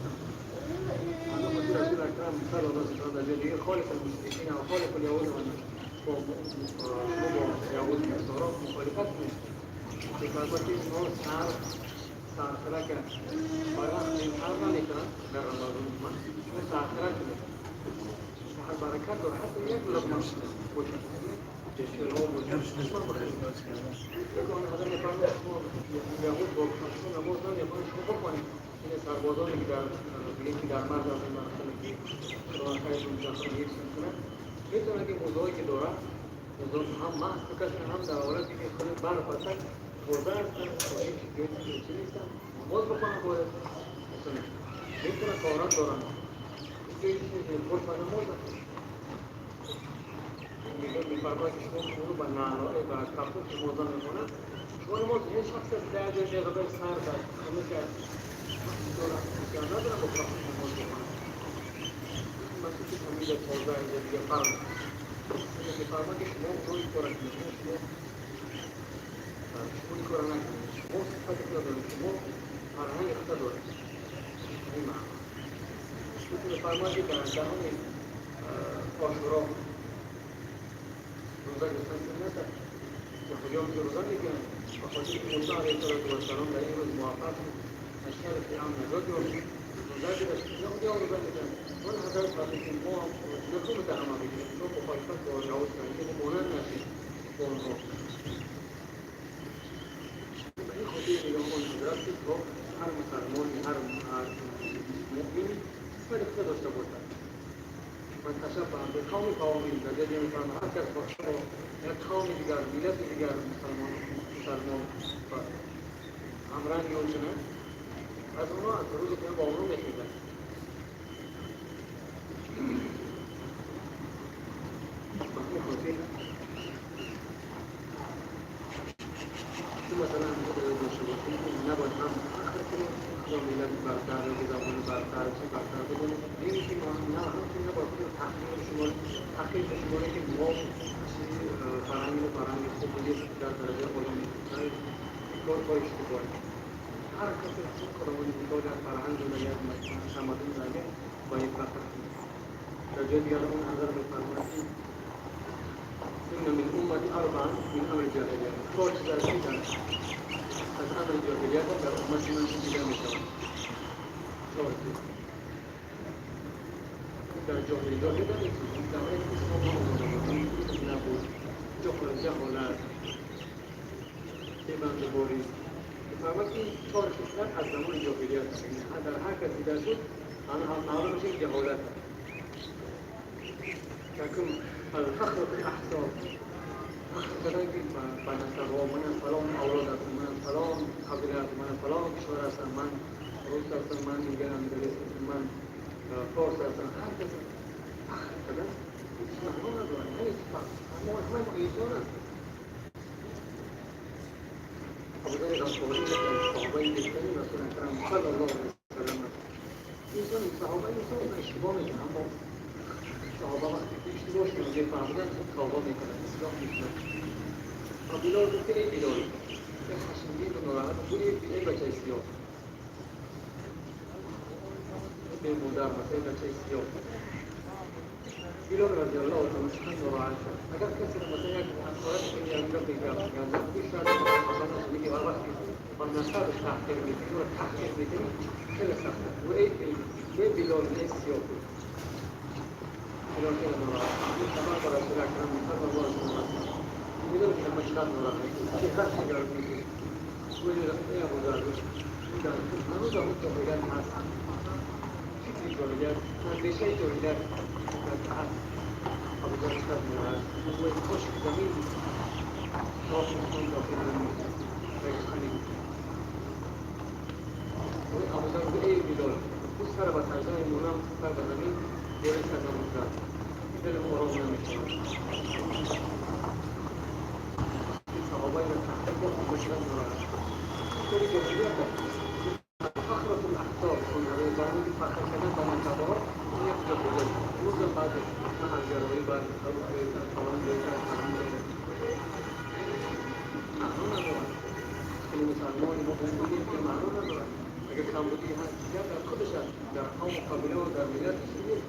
ҳамин хотир Расули Акрам саллаллоҳу алайҳи васаллам дар ҷои дигар холиф алмушрикина ва холиф аляҳуд ва шумо бо яҳуд насоро мухолифат кунед. Мефармояд ки инҳо сархирак бар вақти сар намекунанд дар Рамазон, шумо сархирак кунед. Саҳар баракат дорад, ҳатто як луқма бошад, чилҳо бошад, ҳатман бихӯред. Як он ҳазрат мефармояд шумо яҳуд бо шумо намоз намехонед, шумо бихонед. Ин сарбозоне ки дар бигем ки дар марз аз ин мардуме ки Худованд хайршон ҷаҳон ҳифз мекунад, метавонад ки мӯзаҳое ки дорад, мӯзаҳо ҳам маҳз бикашанд, ҳам дар ҳолате ки худи барф ҳастанд, тоза ҳастанд, ҳеҷ ҷои чӣ нестанд, намоз бихонанд бояд. Метавонад таҳорат доранд, ҷои чӣ нест, бош ба намоз аст. Мефармояд ки шумо онро ба наълое, ба кафу ки мӯза мемонад, шумо намоз ин шахс аст дар ҷои меғабаи сард аст, хунук аст, дорад, надорад бо кафу намоз бихонад. Масҷиди тамиз тоза инҷа дига фарқ. Мефармояд ки шумо онро ин кора кунед, шумо ин кора накунед, шумо сифати худро доред, шумо фарҳанги худро доред. Ин маъно. Мефармояд ки дар даҳони Ошуро рӯза гирифтан суннат аст. Яҳудиён ки рӯза мегиранд, ба хотири ки Мусо алайҳиссалоту вассалом дар ин рӯз муваффақ шуд, аз шарри Фиръавн наҷот ёфт, рӯза гирифт. Яҳудиён рӯза мегиранд. Он ҳазрат вақте ки мо нахӯб дар амал мегирем, шумо мухолифат бо яҳуд кунед, ки монанд нашед бо онҳо. Ба ин хотир мегӯям он ҳазрат ки то ҳар мусалмони, ҳар муъмини сифати худро дошта бошад. Ман ташаббаҳа биқавми фаҳува минҳум. Дар ҷои дигар мефармояд ҳар кас бо як қавми дигар, миллати дигар мусалмон ва ҳамранги ӯ кунад, аз онҳо аз рӯзи қиёмат бо онҳо мехезад. ملت برتر یا زبان برتر چی برتر بدونیم. نمیشه ما نه همچنین نباید خود تحقیر شما تحقیر شما که ما چیزی فرهنگ و فرهنگ خوب بودیم در درجه بالا می‌رسیم. این کار کار اشتباهی. هر کسی خداوند متعال در فرهنگ و در تمدن زنده باید فخر کنه. در جای دیگر اون حضرت می‌فرمایند إن من أمتي أربعة من أمر الجاهلية. کار چیز از از امر جاهلیت در امت من دیده می‌شود. چهار چیز در جاهلیت نیست. در حالی که اسلام نامده بود، نبود، جهالت، بی‌بندوباری. می‌فرماید این چهار خصلت از زمان جاهلیت است. در هر کس دیده شد معلوم میشه که جهالت است. یکم الفخر بالاحساب، فخر کردن که به نسب‌ها، من فلان اولاد هستم، من فلان قبیله هستم، من فلان کشور هستم، من روس هستم، من انگلیس هستم، من فارس هستم. هر کس فخر کردن هیچ معنا ندارد. هیچ فخر. ما همه ما انسان هستیم. ابوذر غفاری یکی از صحابه بهترین رسول اکرم صلی الله علیه وسلم است. انسان صحابه انسان اشتباه میکنه، اما صحابه وقتی که اشتباهشون رو میفهمیدن خود توبه میکنن، اصلاح میکنن. بلال گفت ای بلال، یک خشمگین و ناراحت بود، ای بچه سیاه، ای مادر، مثلا بچه سیاه. بلال رضی الله عنه چقدر ناراحت شد. اگر کسی رو مثلا یک حرارت که یک گپ میگه، شاید مثلا میگه وقتی با نسبش تحقیر میکنی و تحقیر میکنی خیلی سخته. و ای بلال ای سیاه بود. بلال خیلی ناراحت شد. این خبر با رسول اکرم صلی الله علیه و سلم میدونم که من چقدر ناراحت شدم. چهره‌اش نگران میشه. ای ابوذر، هنوز اون جاهلیت هست. فکر جاهلیت، اندیشه جاهلیت هست. ابوذر چقدر ناراحت شد. او کاش که زمین صاف می‌کن داخل نمی‌شد. ابوذر گفت ای بلال، او سر به سجده میمونم، سر به زمین گره کردم و زد. دلم آرام نمی‌شود. صحابه را تحقیق کرد که چقدر ناراحت شد. طوری جاهلیت فخر الاحساب، برنامه فخر کردن به منطقه‌ها، این یک جاهلیت. روز بعد محلگرایی بعد فلان بهتر فلان بهتر معنا ندارد. خیلی مسلمان ما بگیم که معنا ندارد. اگر کمبودی هست دیگر در خودش هست، در قوم و قبیله و در ملتش نیست.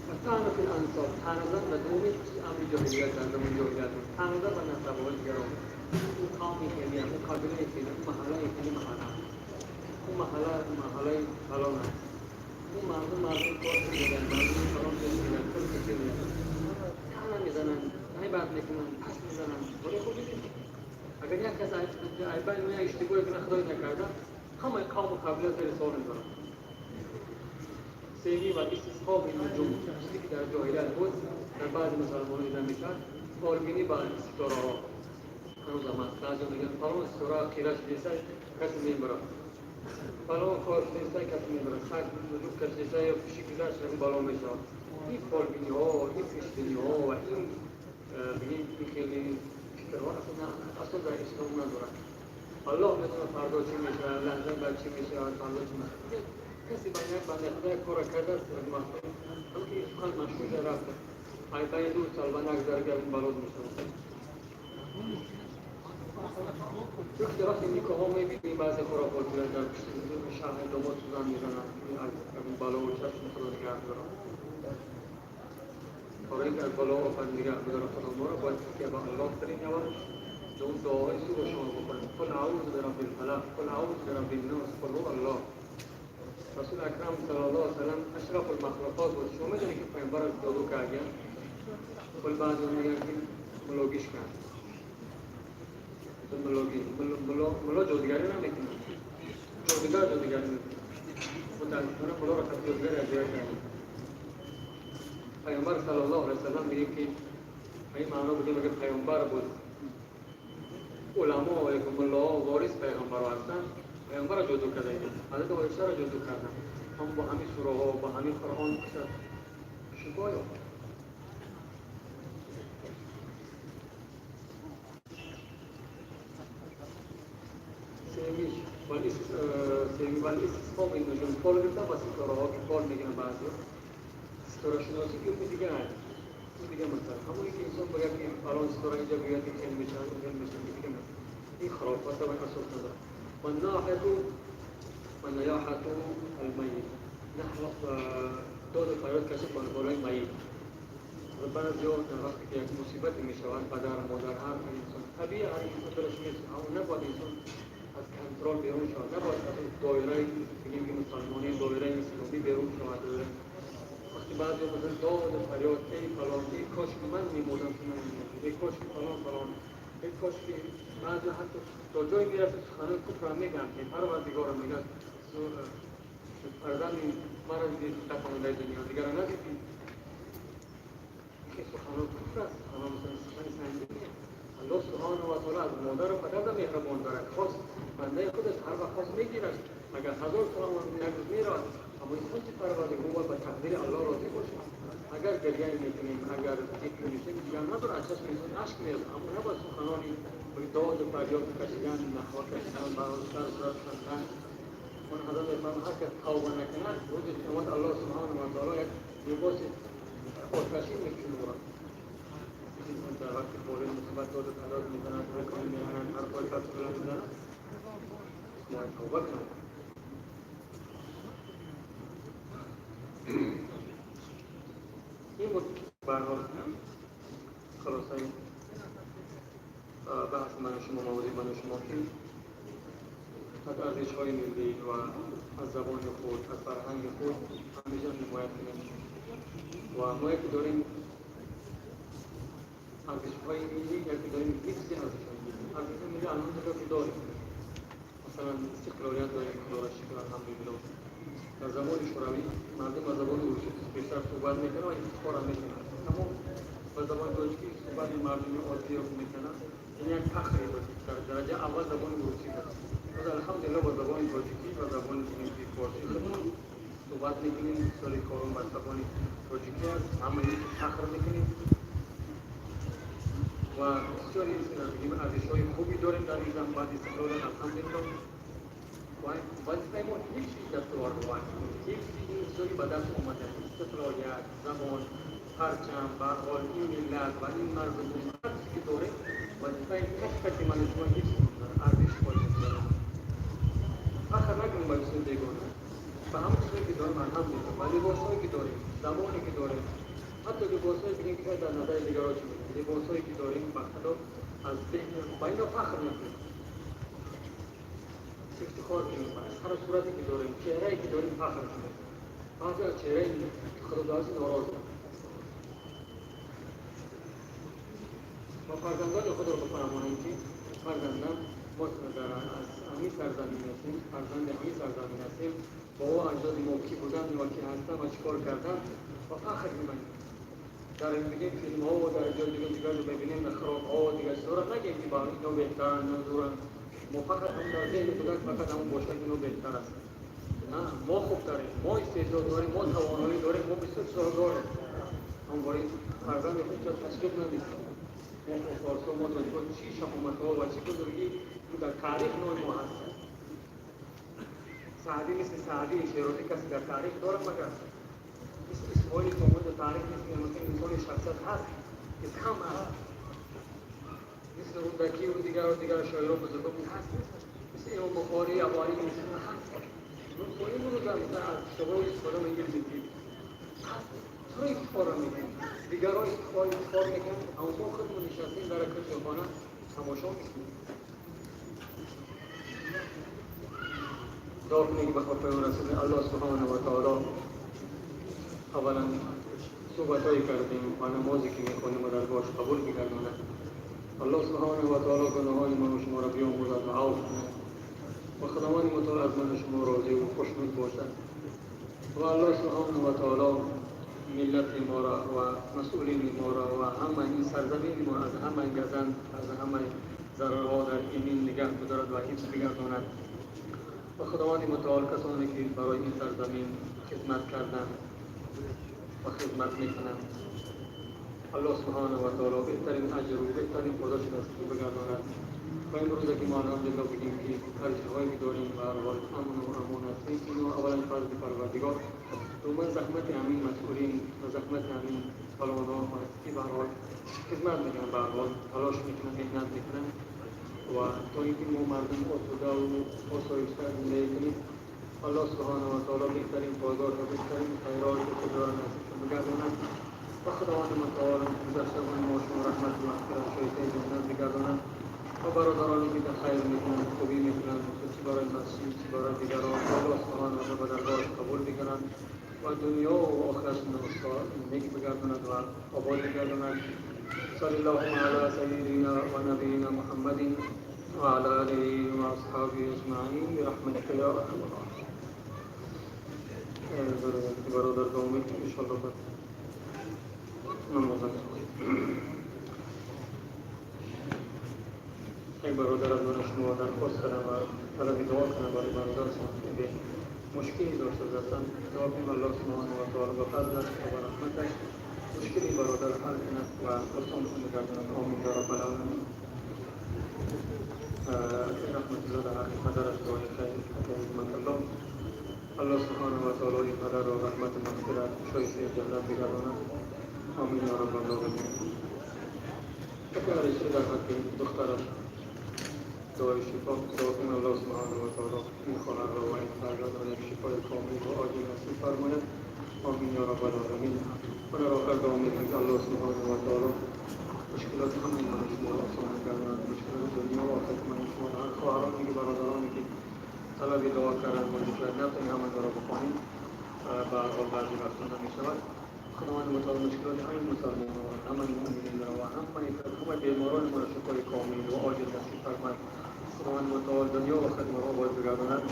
و طعن فی الانساب، طعن زدن و دومی امر جاهلیت در زمان جاهلیت بود. طعن زدن و نسب‌های دیگران. اون قومی خیلی هم، اون قبیله خیلی، اون محله خیلی محله، اون محله محله فلان است، اون مردم مردم کار می‌کنن، مردم فلان می‌کنن، کار می‌کنن، طعنه می‌زنن، غیبت می‌کنن، پس می‌زنن. ولی خب اگر یک کس عیبی و اشتباهی کنه خدای نکرده، همه قوم و قبیله زیر سوال می‌برن. سیمی و استصحاب نجوم، چیزی که در جاهلیت بود در بعضی مسلمانان دیده میشد، فالبینی با ستاره ها. هنوز هم هست. بعضی میگن فلان ستاره خیره شده کسی نمیبره، فلان کار شده کسی نمیبره، سگ نجوم کشیده یا پشی گذشت بالا میشه. این فالبینی ها، این پیشبینی ها و این بگیم این خیلی فکرها اصلا در اسلام ندارن. الله میدونه فردا چی میشه، لحظه بعد چی میشه، فردا چی میشه. کسی با یک بنده خدا یک کار کرده است، هم که سخن مشهور رفته، ای دو سال با یک ضربه این بلاد میشه. چون که وقتی نیکه ها میبینیم بعضی خرافات در شهر داماد سوزن میزنن، از بلا و چشم خدا نگه دارن. برای اینکه از بلا و آفت نگه بداره خدا ما رو باید تکیه به الله کنیم اول، اون دعاهای سو رو شما بکنیم. قل اعوذ برب الفلق، قل اعوذ برب الناس، قل هو الله. رسول اکرم صلی الله علیه و سلم اشرف المخلوقات بود. شما میدونید که پیامبر از جادو کردن، قل بعضی میگن که ملاگیش کرد. ملاگی ملا جادوگری نمیکنه، جادوگر جادوگری میکنه. متاسفانه ملا را خط جادوگری از جای کرد. پیامبر صلی الله علیه و سلم میگه که این معنا بودیم اگه پیامبر بود، علما و ملاها وارث پیامبر هستن، پیامبر را جادو کرده، حضرت عایشه را جادو کردن، هم با همین سوره ها با همین قرآن شفا یافت. سیمیش والاستسقاء بالنجوم فال گرفتن با ستاره ها که فال میگیرن بعضی ستاره شناسی که دیگه هست، دیگه مثلا همونی که انسان باید که فلان ستاره اینجا بیاد که خیلی میشن خیلی میشن دیگه مثلا این خرافات و اساس نداره. والنياحة الميت نحو داد و فریاد کشید بالای میت. بعضی ها وقتی که یک مصیبت میشود پدر مادر هر انسان طبیعی هر انسان دلش میسوزه، اما نباید انسان از کنترل بیرون شود، نباید از دایره بگیم که مسلمانی دایره اسلامی بیرون شود. وقتی بعضی ها مثلا داد و فریاد ای فلان ای کاش که من میمردم که من میمردم ای کاش که فلان فلان ای کاش که بعضی حتی تا جایی میرسه سخنان کفر هم میگن که پروردگار میگن فرزند مرا دیدی تکانده دنیا دیگر را ندیدی. این سخنان کفر است، سخنان مثلا سخن سنگینه. الله سبحانه و تعالی از مادر و پدر مهربان دارد، خواست بنده خودش هر وقت خواست میگیرد، اگر 1000 سال هم یک روز میرود اما این خود پروردگار باید به تقدیر الله راضی باشد. اگر گریه میکنیم اگر ذکر میشیم دیگر نداره از چشم انسان اشک میاد، اما نباید سخنانی داد و فریاد کشیدن نخواه کشیدن برای سر صورت کندن. آن حضرت می‌فرمایند هر کس توبه نکند روز قیامت الله سبحانه و تعالی یک لباس آتشین می‌پوشاند او را. انسان در وقت بالای مصیبت داد و فریاد می‌زند، رکان می‌زنند، حرفهای سر بلند می‌زنند، باید توبه کند. این بود به هر حال خلاصه بحث من و شما، موضوع من و شما که از ارزش‌های ملی و از زبان خود، از فرهنگ خود همیشه حمایت کنیم و ما یکی داریم ارزش‌های ملی، یکی داریم حفظ ارزش‌های ملی. ارزش‌های ملی الان که داریم مثلا استقلالیت داریم، خدا را شکر الحمدلله. در زمان شوروی مردم با زبان روسی بیشتر صحبت میکنن و افتخار هم میکنن، اما با زبان تاجیکی صحبت مردم عادی رو میکنن، این یک فخری بود. در درجه اول زبان روسی بود، باز الحمدلله با زبان تاجیکی و زبان فارسی خودمون صحبت میکنیم، سال کارون با زبان تاجیکی است، همه فخر میکنیم و بسیاری ارزش‌های خوبی داریم در این زمان بعد استقلال الحمدلله. وظیفه ما هیچ چیز دستاورد هیچ چیزی به دست آمده، استقلالیت، زبان، پرچم، به هر حال این ملت و این مرز و بوم هر چیزی که داریم وظیفه تک تک من و شما هیچ ارزش خواهد داره. فخر نکنیم با چیز بیگانه، به همون چیزی که داریم الحمدلله، با لباسهایی که داریم، زبانی که داریم، حتی لباسهایی بگیم که در نظر دیگران چی میگن، لباسهایی که داریم به خدا از ذهن با اینا فخر نکنیم، افتخار کنیم از هر صورتی که داریم، چهره‌ای که داریم فخر کنیم. بعضی از چهره خدا دارسی ناراض ما فرزندان خود را بفرمانیم که فرزندان ما در از همین سرزمین هستیم، فرزند همین سرزمین هستیم، با او اجداد ما کی بودن و کی هستن و چیکار کردن و فخر کنیم. در این بگیم فیلم ها و در جای دیگه دیگر رو ببینیم در خراب ها و دیگر چیزا رو نگیم که با اینا بهترن اینا زورن، ما فقط هم در ذهن کودک فقط همون باشد که اینا بهتر است. نه، ما خوب داریم، ما استعداد داریم، ما توانایی داریم، ما بسیار چیزا داریم. هم برای فرزند خود تشویق ندیم. ما فارس‌ها ما تاجیک‌ها چی شهامت‌ها و چی بزرگی در تاریخ نام ما هست. سعدی مثل سعدی شیرازی کسی در تاریخ داره مگر مثل اسماعیل تومان در تاریخ مثل انسان شخصیت هست که کم هست، مثل رودکی و دیگر و دیگر شاعران بزرگان هست، مثل امام بخاری ابوعلی مثل هست. ما این رو در از کتاب‌های استفاده انگلیسی هست. چرا افتخار میکنیم؟ دیگران افتخار میکنن، اما ما خودمون نشستیم در کتابخانه تماشا میکنیم. دعا کنیم که به خاطر رسول الله سبحانه و تعالی اولا صحبت‌هایی کردیم و نمازی که میخوانیم و درگاهش قبول بگرداند. الله سبحانه و تعالی گناهان من و شما را بیامرزد و عفو کند و خداوند متعال از من و شما راضی و خوشنود باشد و الله سبحانه و تعالی ملت ما را و مسئولین ما را و همه این سرزمین ما از همه گزند، از همه ضررها در ایمین نگه بدارد و حفظ بگرداند و خداوند متعال کسانی که برای این سرزمین خدمت کردند و خدمت میکنند الله سبحانه و تعالی بهترین اجر و بهترین پاداش نصیب بگرداند. ва имрӯза ки мо алҳамдулиллоҳ бигем ки арзишҳое ки дорем ба ҳар ҳол амну амон ҳастем, ино аввалан фазли Парвардигор, дуввуман заҳмати ҳамин масъулин ва заҳмати ҳамин фалонҳо ҳаст ки ба ҳар ҳол хизмат мекунанд, ба ҳар ҳол талош мекунанд, меҳнат мекунанд ва то ин ки мо мардум осудаву осоишта зиндагӣ кунем. Аллоҳ субҳанаҳу ва таоло беҳтарин подош ва беҳтарин хайроти худро насибшон бигардонад ва Худованди мутаол гузаштагони мо шумо раҳмату мағфират, шоистаи ҷаннат бигардонад ва бародароне ки дар хайр мекунанд, хубӣ мекунанд, чӣ барои масҷид, чӣ барои дигарон, Аллоҳ субҳанаҳу ва таоло ба даргоҳаш қабул бикунад ва дунё ва охиратшонро нек бигардонад ва обод бигардонад. صلى اللهم على سيدنا ونبينا محمد وعلى آله وأصحابه أجمعين برحمتك يا أرحم الراحمين. برادر دومك إن شاء الله намоз. Як бародар аз ман шумо дархост кардам ва талаби дуо кардам барои бародаршон ки мушкиле дошта ҳастанд. Дуо кунем Аллоҳ субҳанаҳу ва таоло ба фазлаш ва ба раҳматаш мушкили бародар ҳал кунад ва осон бигардонад. Омин я раббал оламин. Раҳматуллоҳ дар ҳаққи падараш дуои хайр ҳикматуллоҳ. Аллоҳ субҳанаҳу ва таоло ин падарро раҳмату мағфират, шоистаи ҷаннат бигардонад. Омин я раббал оламин. Яке ариза дар ҳаққи духтараш дуои шифо. Дуо кунем Аллоҳ субҳанаҳу ва таоло ин хоҳарро ва ин фарзандро як шифои комил ва оҷил насиб фармояд. Омин я раббал оламин. Ва дар охир дуо мекунем ки Аллоҳ субҳанаҳу ва таоло мушкилоти ҳамаи ман шуморо осон гардонад, мушкилоти дунё ва охирати ман шуморо. Ҳар хоҳароне ки бародароне ки талаби дуо карданд, мо шояд натавонем ҳамаро бихонем, ба ҳар ҳол баъзе вақтҳо намешавад. Худованди мутаол мушкилоти ҳамаи мусалмонон, ҳамаи муъмининро ва ҳамаи беморони моро шифои комил ва оҷил насиб фармояд. Худованди мутаол дунё ва охирати моро обод бигардонад.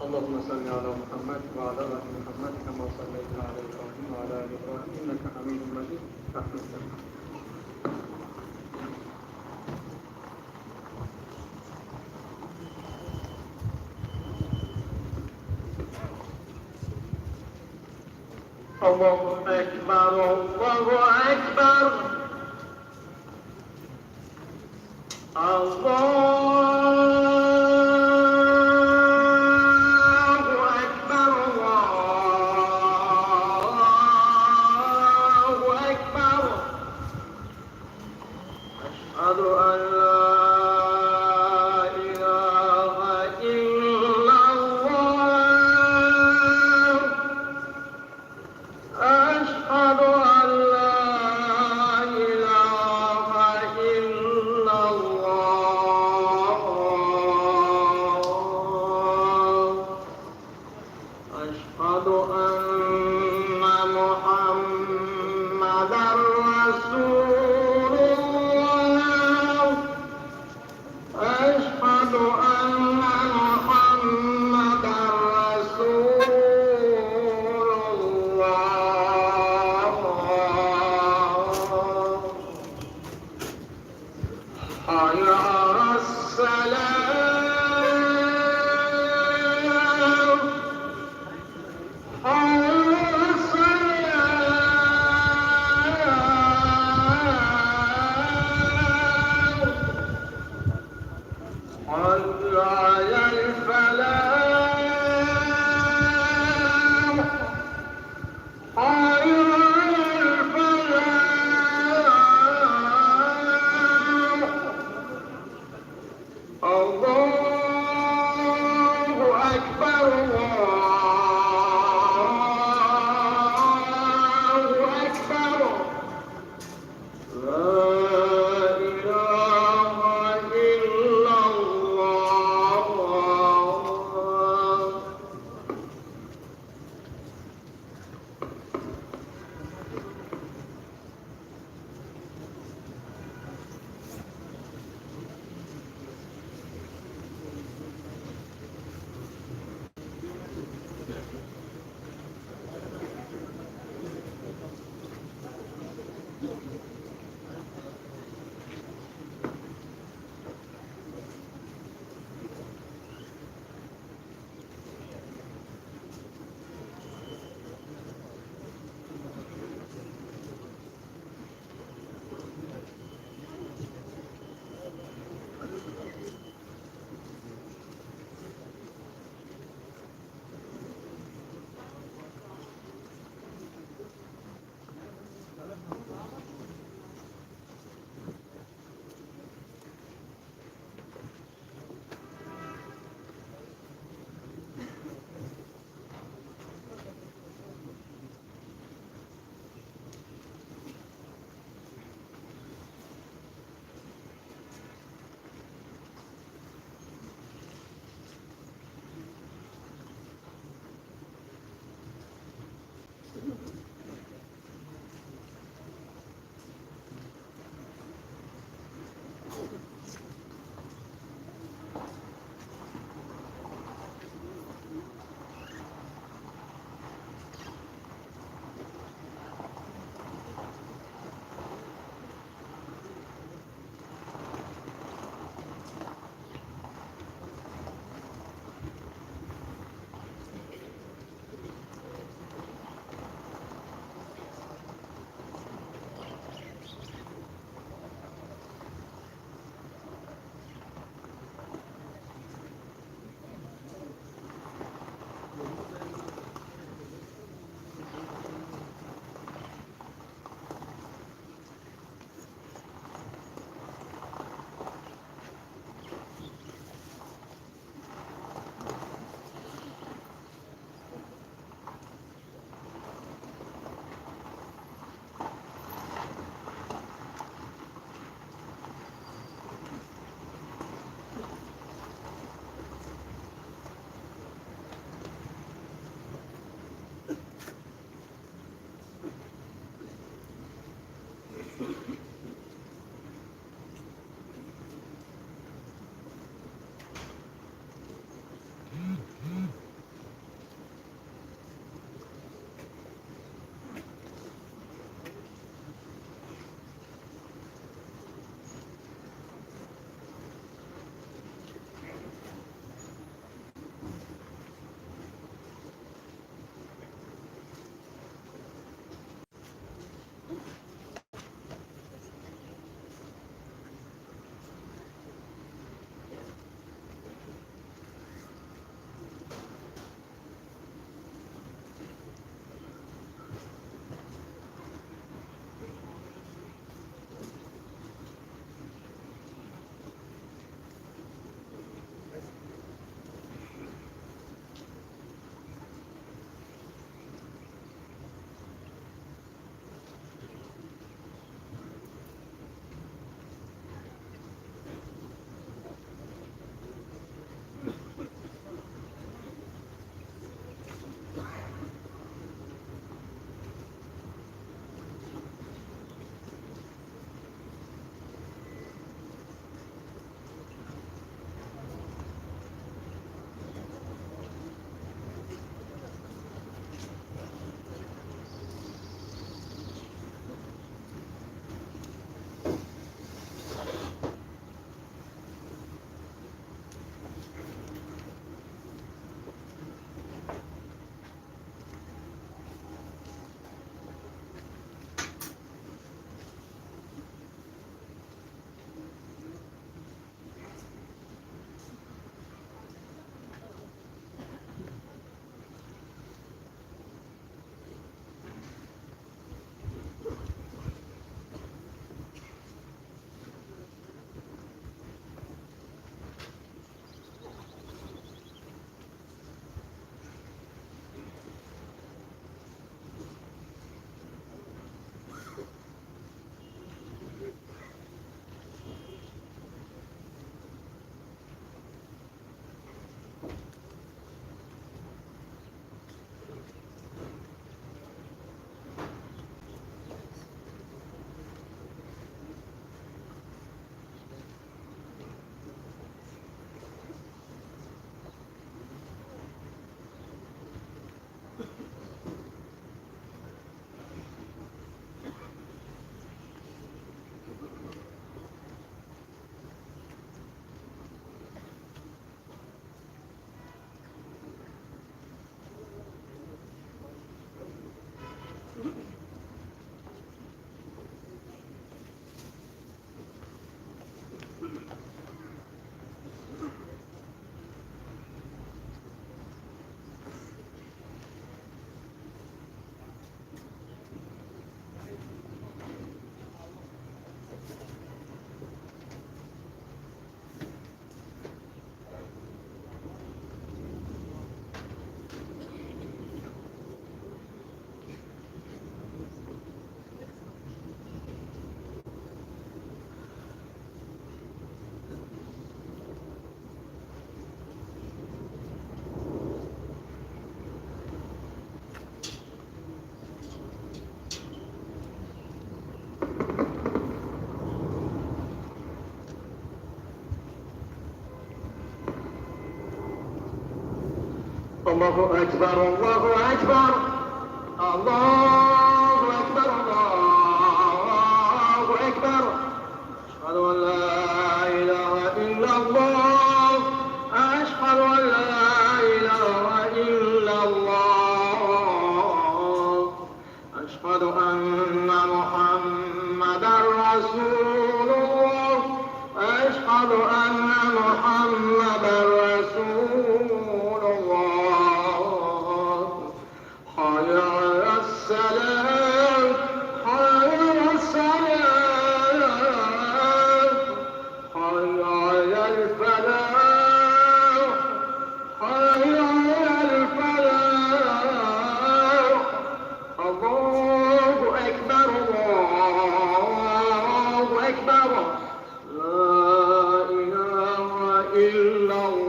اللهم صل على محمد وعلى آل محمد كما صليت على إبراهيم وعلى آل إبراهيم إنك حميد مجيد. رحمة الله. الله أكبر، الله أكبر، الله أكبر، الله أكبر. أشهد أن لا إله إلا الله، أشهد أن لا إله إلا الله. Аллоҳу акбар, Аллоҳу акбар, Аллоҳу акбар, Аллоҳу акбар. Ашҳаду ан ла илаҳа иллаллоҳ, ашҳаду ан ла илаҳа иллаллоҳ, ашҳаду анна Муҳаммадан расулуллоҳ, ашҳаду анна Муҳаммадан расулуллоҳ. Ҳайя алас-салом, ҳайя алас-салом, ҳайя алал-фалоҳ, ҳайя алал-фалоҳ. Аллоҳу акбар, Аллоҳу акбар, ла илаҳа иллаллоҳ.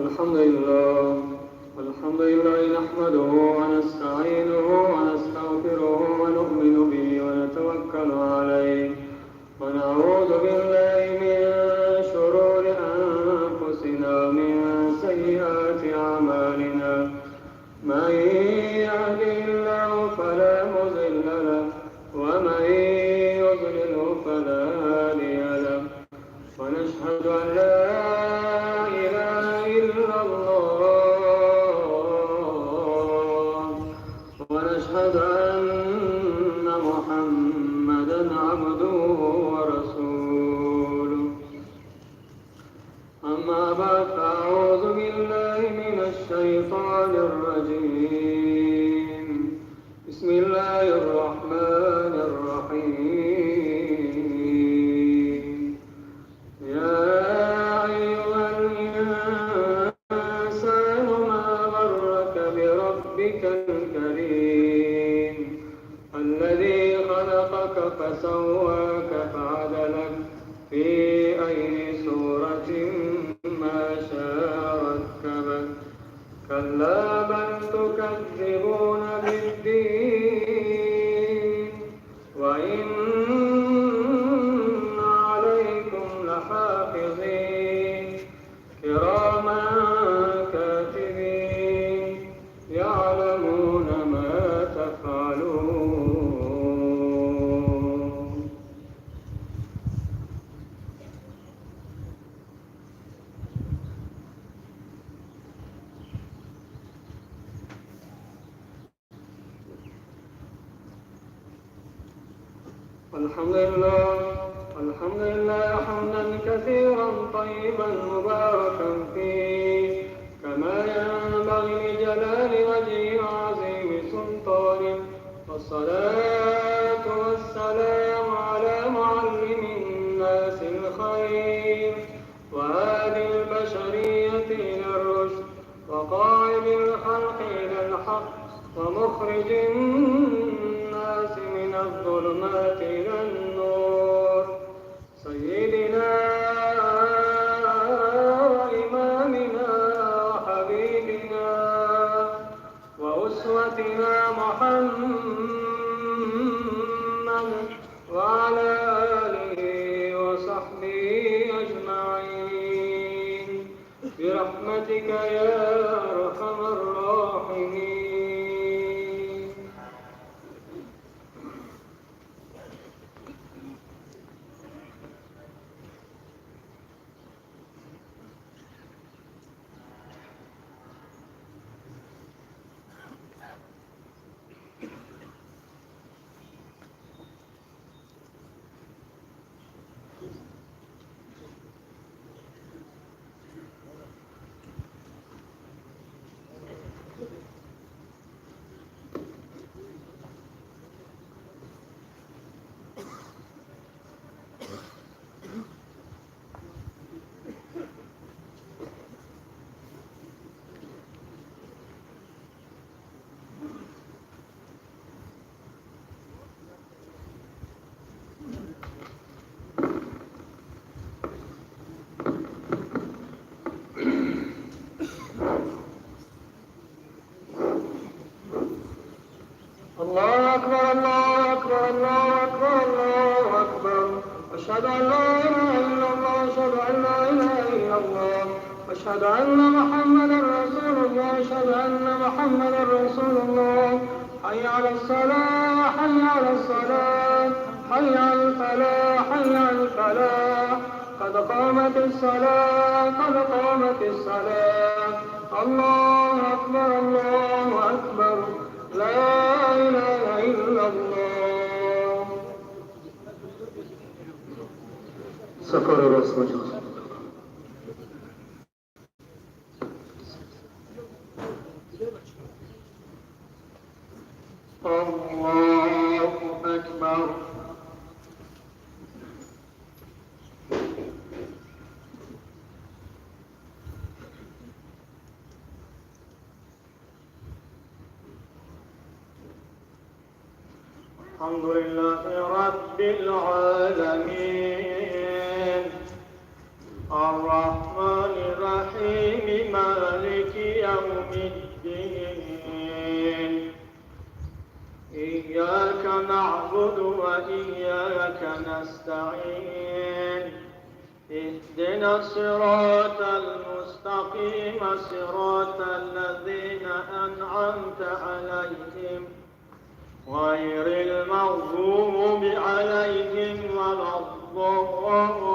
الحمد لله الحمد لله نحمده ونستعينه ونستغفره ونؤمن به ونتوكل عليه ونعوذ بالله من شرور أنفسنا ومن سيئات أعمالنا. من يهده الله فلا مضل له ومن يضلله فلا هادي له. ونشهد أن لا إله إلا الله ونشهد أن محمدا عبده ورسوله. أما بعد، فأعوذ بالله من الشيطان الرجيم. بسم الله الرحمن الرحيم. يا أيها الإنسان ما غرك بربك الكريم الذي خلقك فسواك فعدلك في أي صورة ما شاء ركبك. كلا بل تكذبون بالدين وإن عليكم لحافظين كراما كاتبين يعلمون ما تفعلون. الحمد لله الحمد لله حمدا كثيرا طيبا مباركا فيه كما ينبغي لجلال وجهه وعظيم سلطانه، والصلاة والسلام على معلم الناس الخير وهادي البشرية إلى الرشد وقائد الخلق إلى الحق ومخرج الناس من الظلمات إلى النور، سيدنا وإمامنا وحبيبنا وأسوتنا محمد وعلى آله وصحبه أجمعين برحمتك يا أرحم الراحمين. أشهد أن لا إله إلا الله، أشهد أن لا إله إلا الله، أشهد أن محمدا رسول الله، أشهد أن محمدا رسول الله. حي على الصلاة، حي على الصلاة، حي على الفلاح، حي على الفلاح. قد قامت الصلاة، قد قامت الصلاة. الله أكبر، الله أكبر، لا إله إلا الله. سفر رسول. الله أكبر. الحمد لله رب العالمين، الرحمن الرحيم، مالك يوم الدين، إياك نعبد وإياك نستعين، اهدنا الصراط المستقيم، صراط الذين أنعمت عليهم غير المغضوب عليهم ولا الضالين.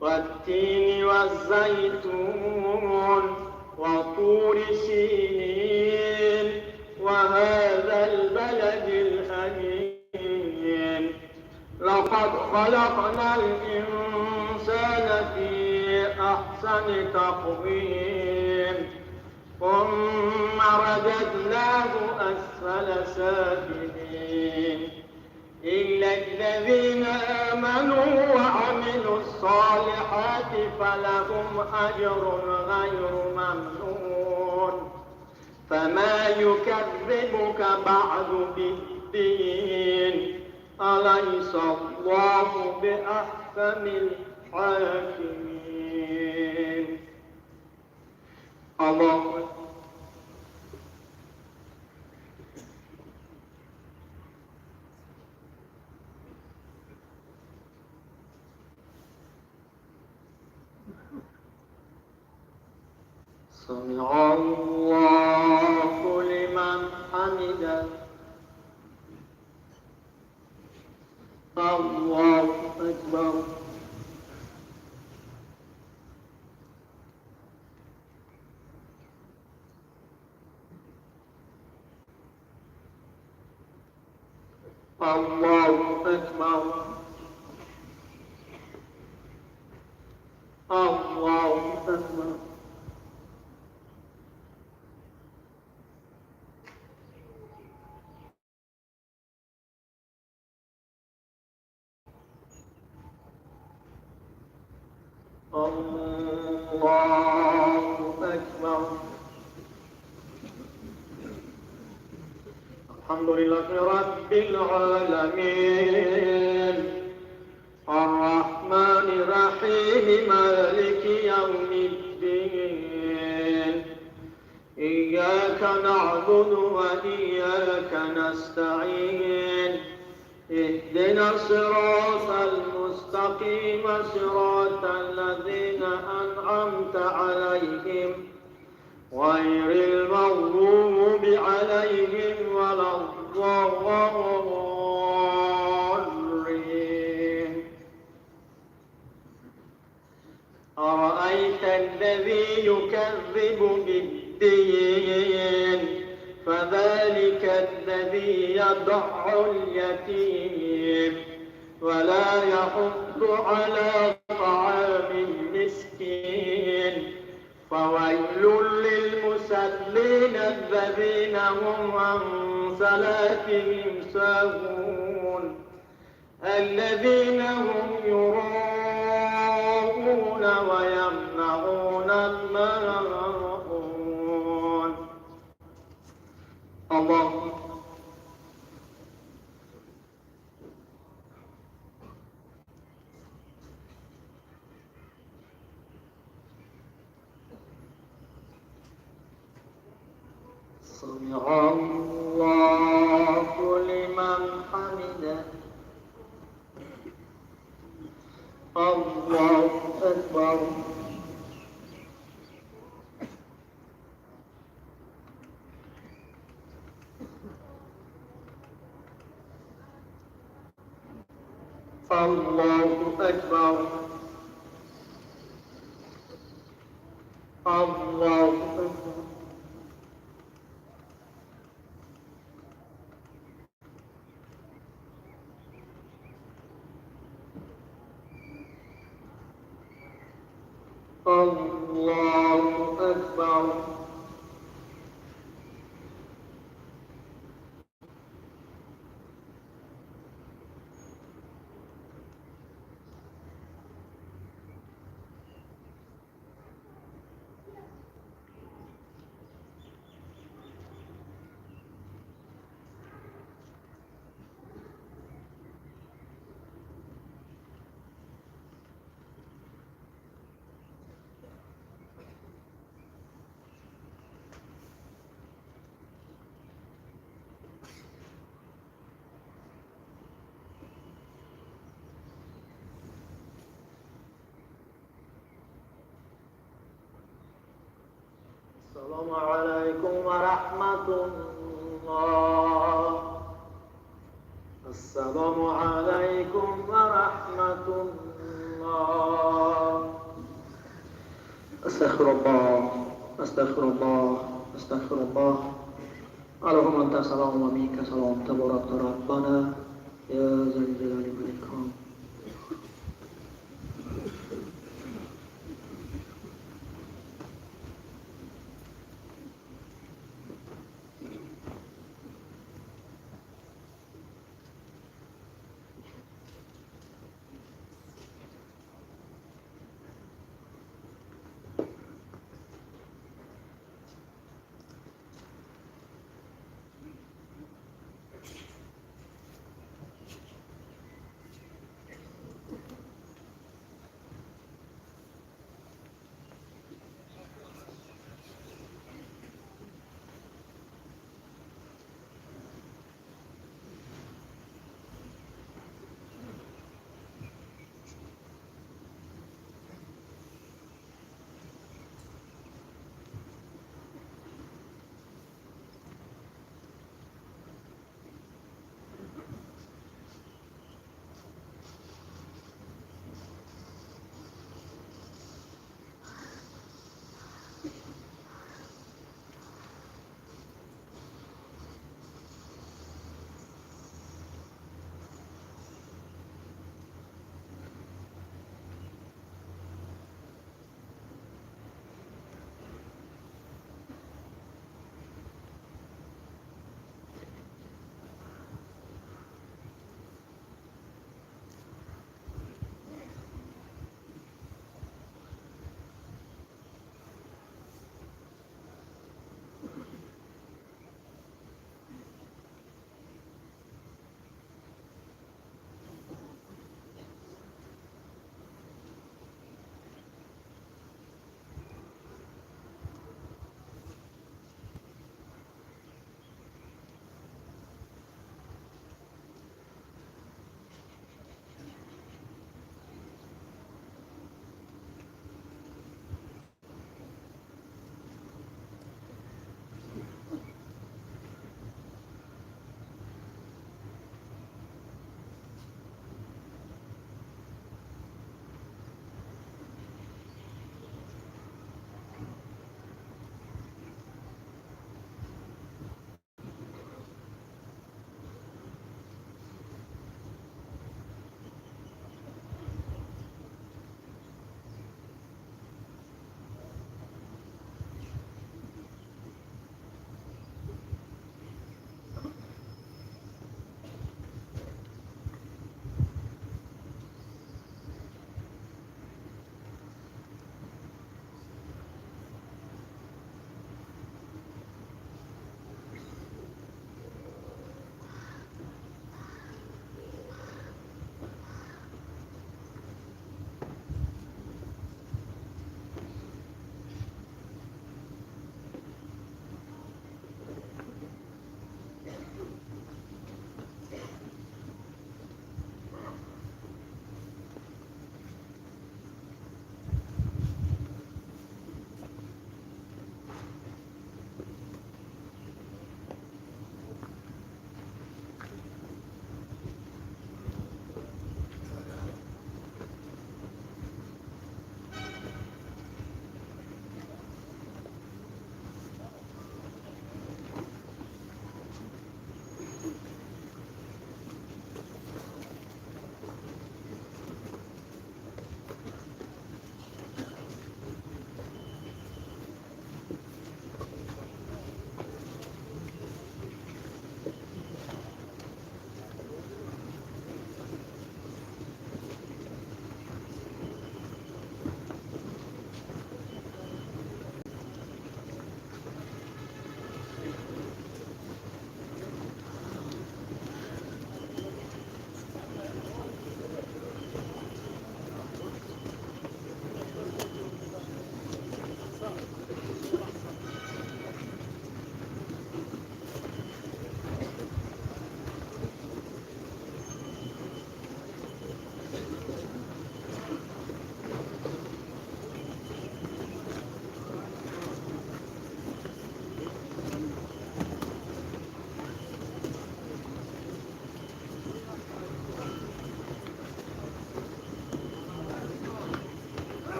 والتين والزيتون وطور سينين وهذا البلد الأمين. لقد خلقنا الإنسان في أحسن تقويم، ثم رددناه أسفل سافلين، إلا الذين آمنوا وعملوا الصالحات فلهم أجر غير ممنون. فما يكذبك بعد بالدين، أليس الله بأحكم الحاكمين؟ الله. سمع الله لمن حمده. الله أكبر. الله أكبر. الله أكبر. الله أكبر. الحمد لله رب العالمين، الرحمن الرحيم، مالك يوم الدين، إياك نعبد وإياك نستعين، اهدنا الصراط المستقيم، صراط الذين أنعمت عليهم غير المغضوب عليهم ولا الضالين. أرأيت الذي يكذب بالدين، فذلك الذي يدع اليتيم ولا يحض على طعام المسكين. فويل للمصلين الذين هم عن صلاتهم ساهون، الذين هم يراءون ويمنعون الماعون. الله. سمع الله لمن حمده. الله أكبر. الله أكبر. الله أكبر. الله أكبر. السلام عليكم ورحمة الله. السلام عليكم ورحمة الله. أستغفر الله، أستغفر الله، أستغفر الله. اللهم أنت سلام ومنك سلام، تبارك ربنا يا ذا الجلال والإكرام.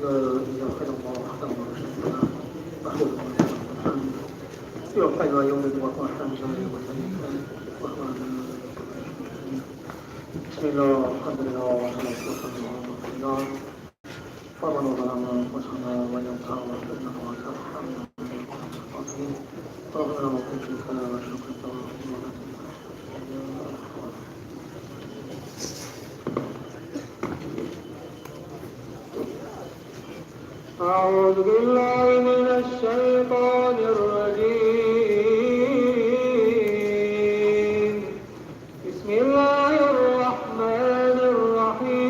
لا إله إلا الله وحده لا شريك له، له الملك وله الحمد، يحيي ويميت وهو حي لا يموت وهو على كل شيء قدير. بسم الله والحمد لله والصلاة والسلام على رسول الله. ربنا ظلمنا أنفسنا وإن لم تغفر لنا وترحمنا لنكونن من الخاسرين. ربنا وفقك وشكرك أعوذ بالله من الشيطان الرجيم. بسم الله الرحمن الرحيم.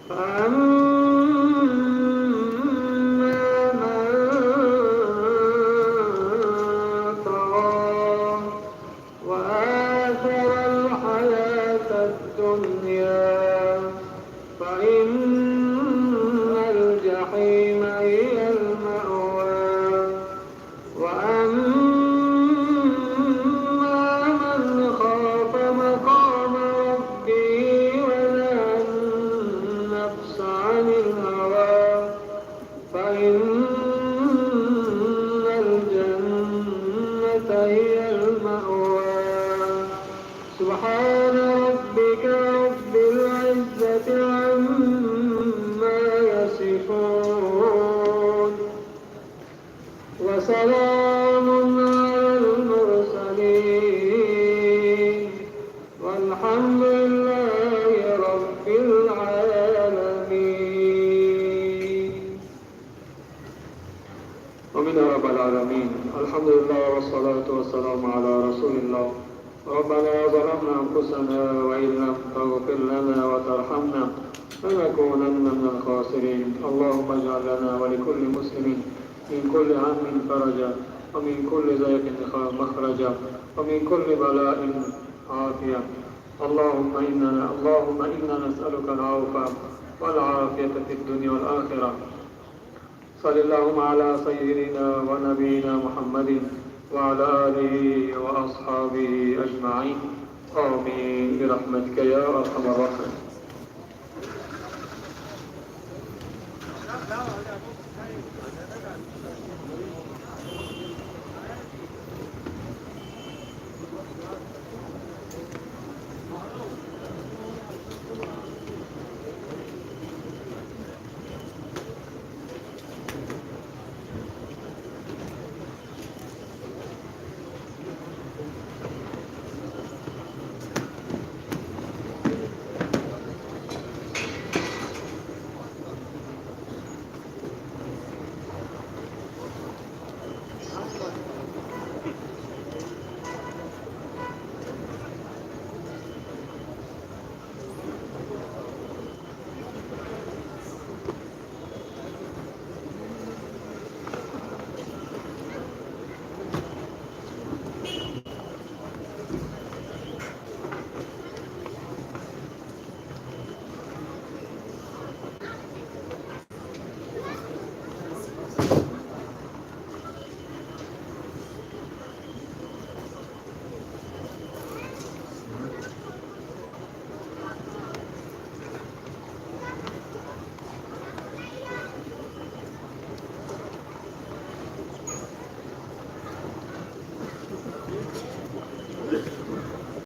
فأما من طغى وآثر الحياة الدنيا فإن الجحيم هي المأوى. وأما من خاف مقام ربه ونهى النفس عن الهوى فإن الجنة هي المأوى. سبحان ربك رب العزة عما يصفون، وسلام على المرسلين، والحمد لله رب العالمين. آمين يا رب العالمين. الحمد لله والصلاة والسلام على رسول الله. ربنا ظلمنا أنفسنا وإن لم تغفر لنا وترحمنا لنكونن من الخاسرين. اللهم اجعل لنا ولكل مسلم من كل هم فرجا، ومن كل ضيق مخرجا، ومن كل بلاء عافية. اللهم إنا نسألك العفو والعافية في الدنيا والآخرة. صل اللهم على سيدنا ونبينا محمد وعلى آله وأصحابه أجمعين. آمين برحمتك يا أرحم الراحمين.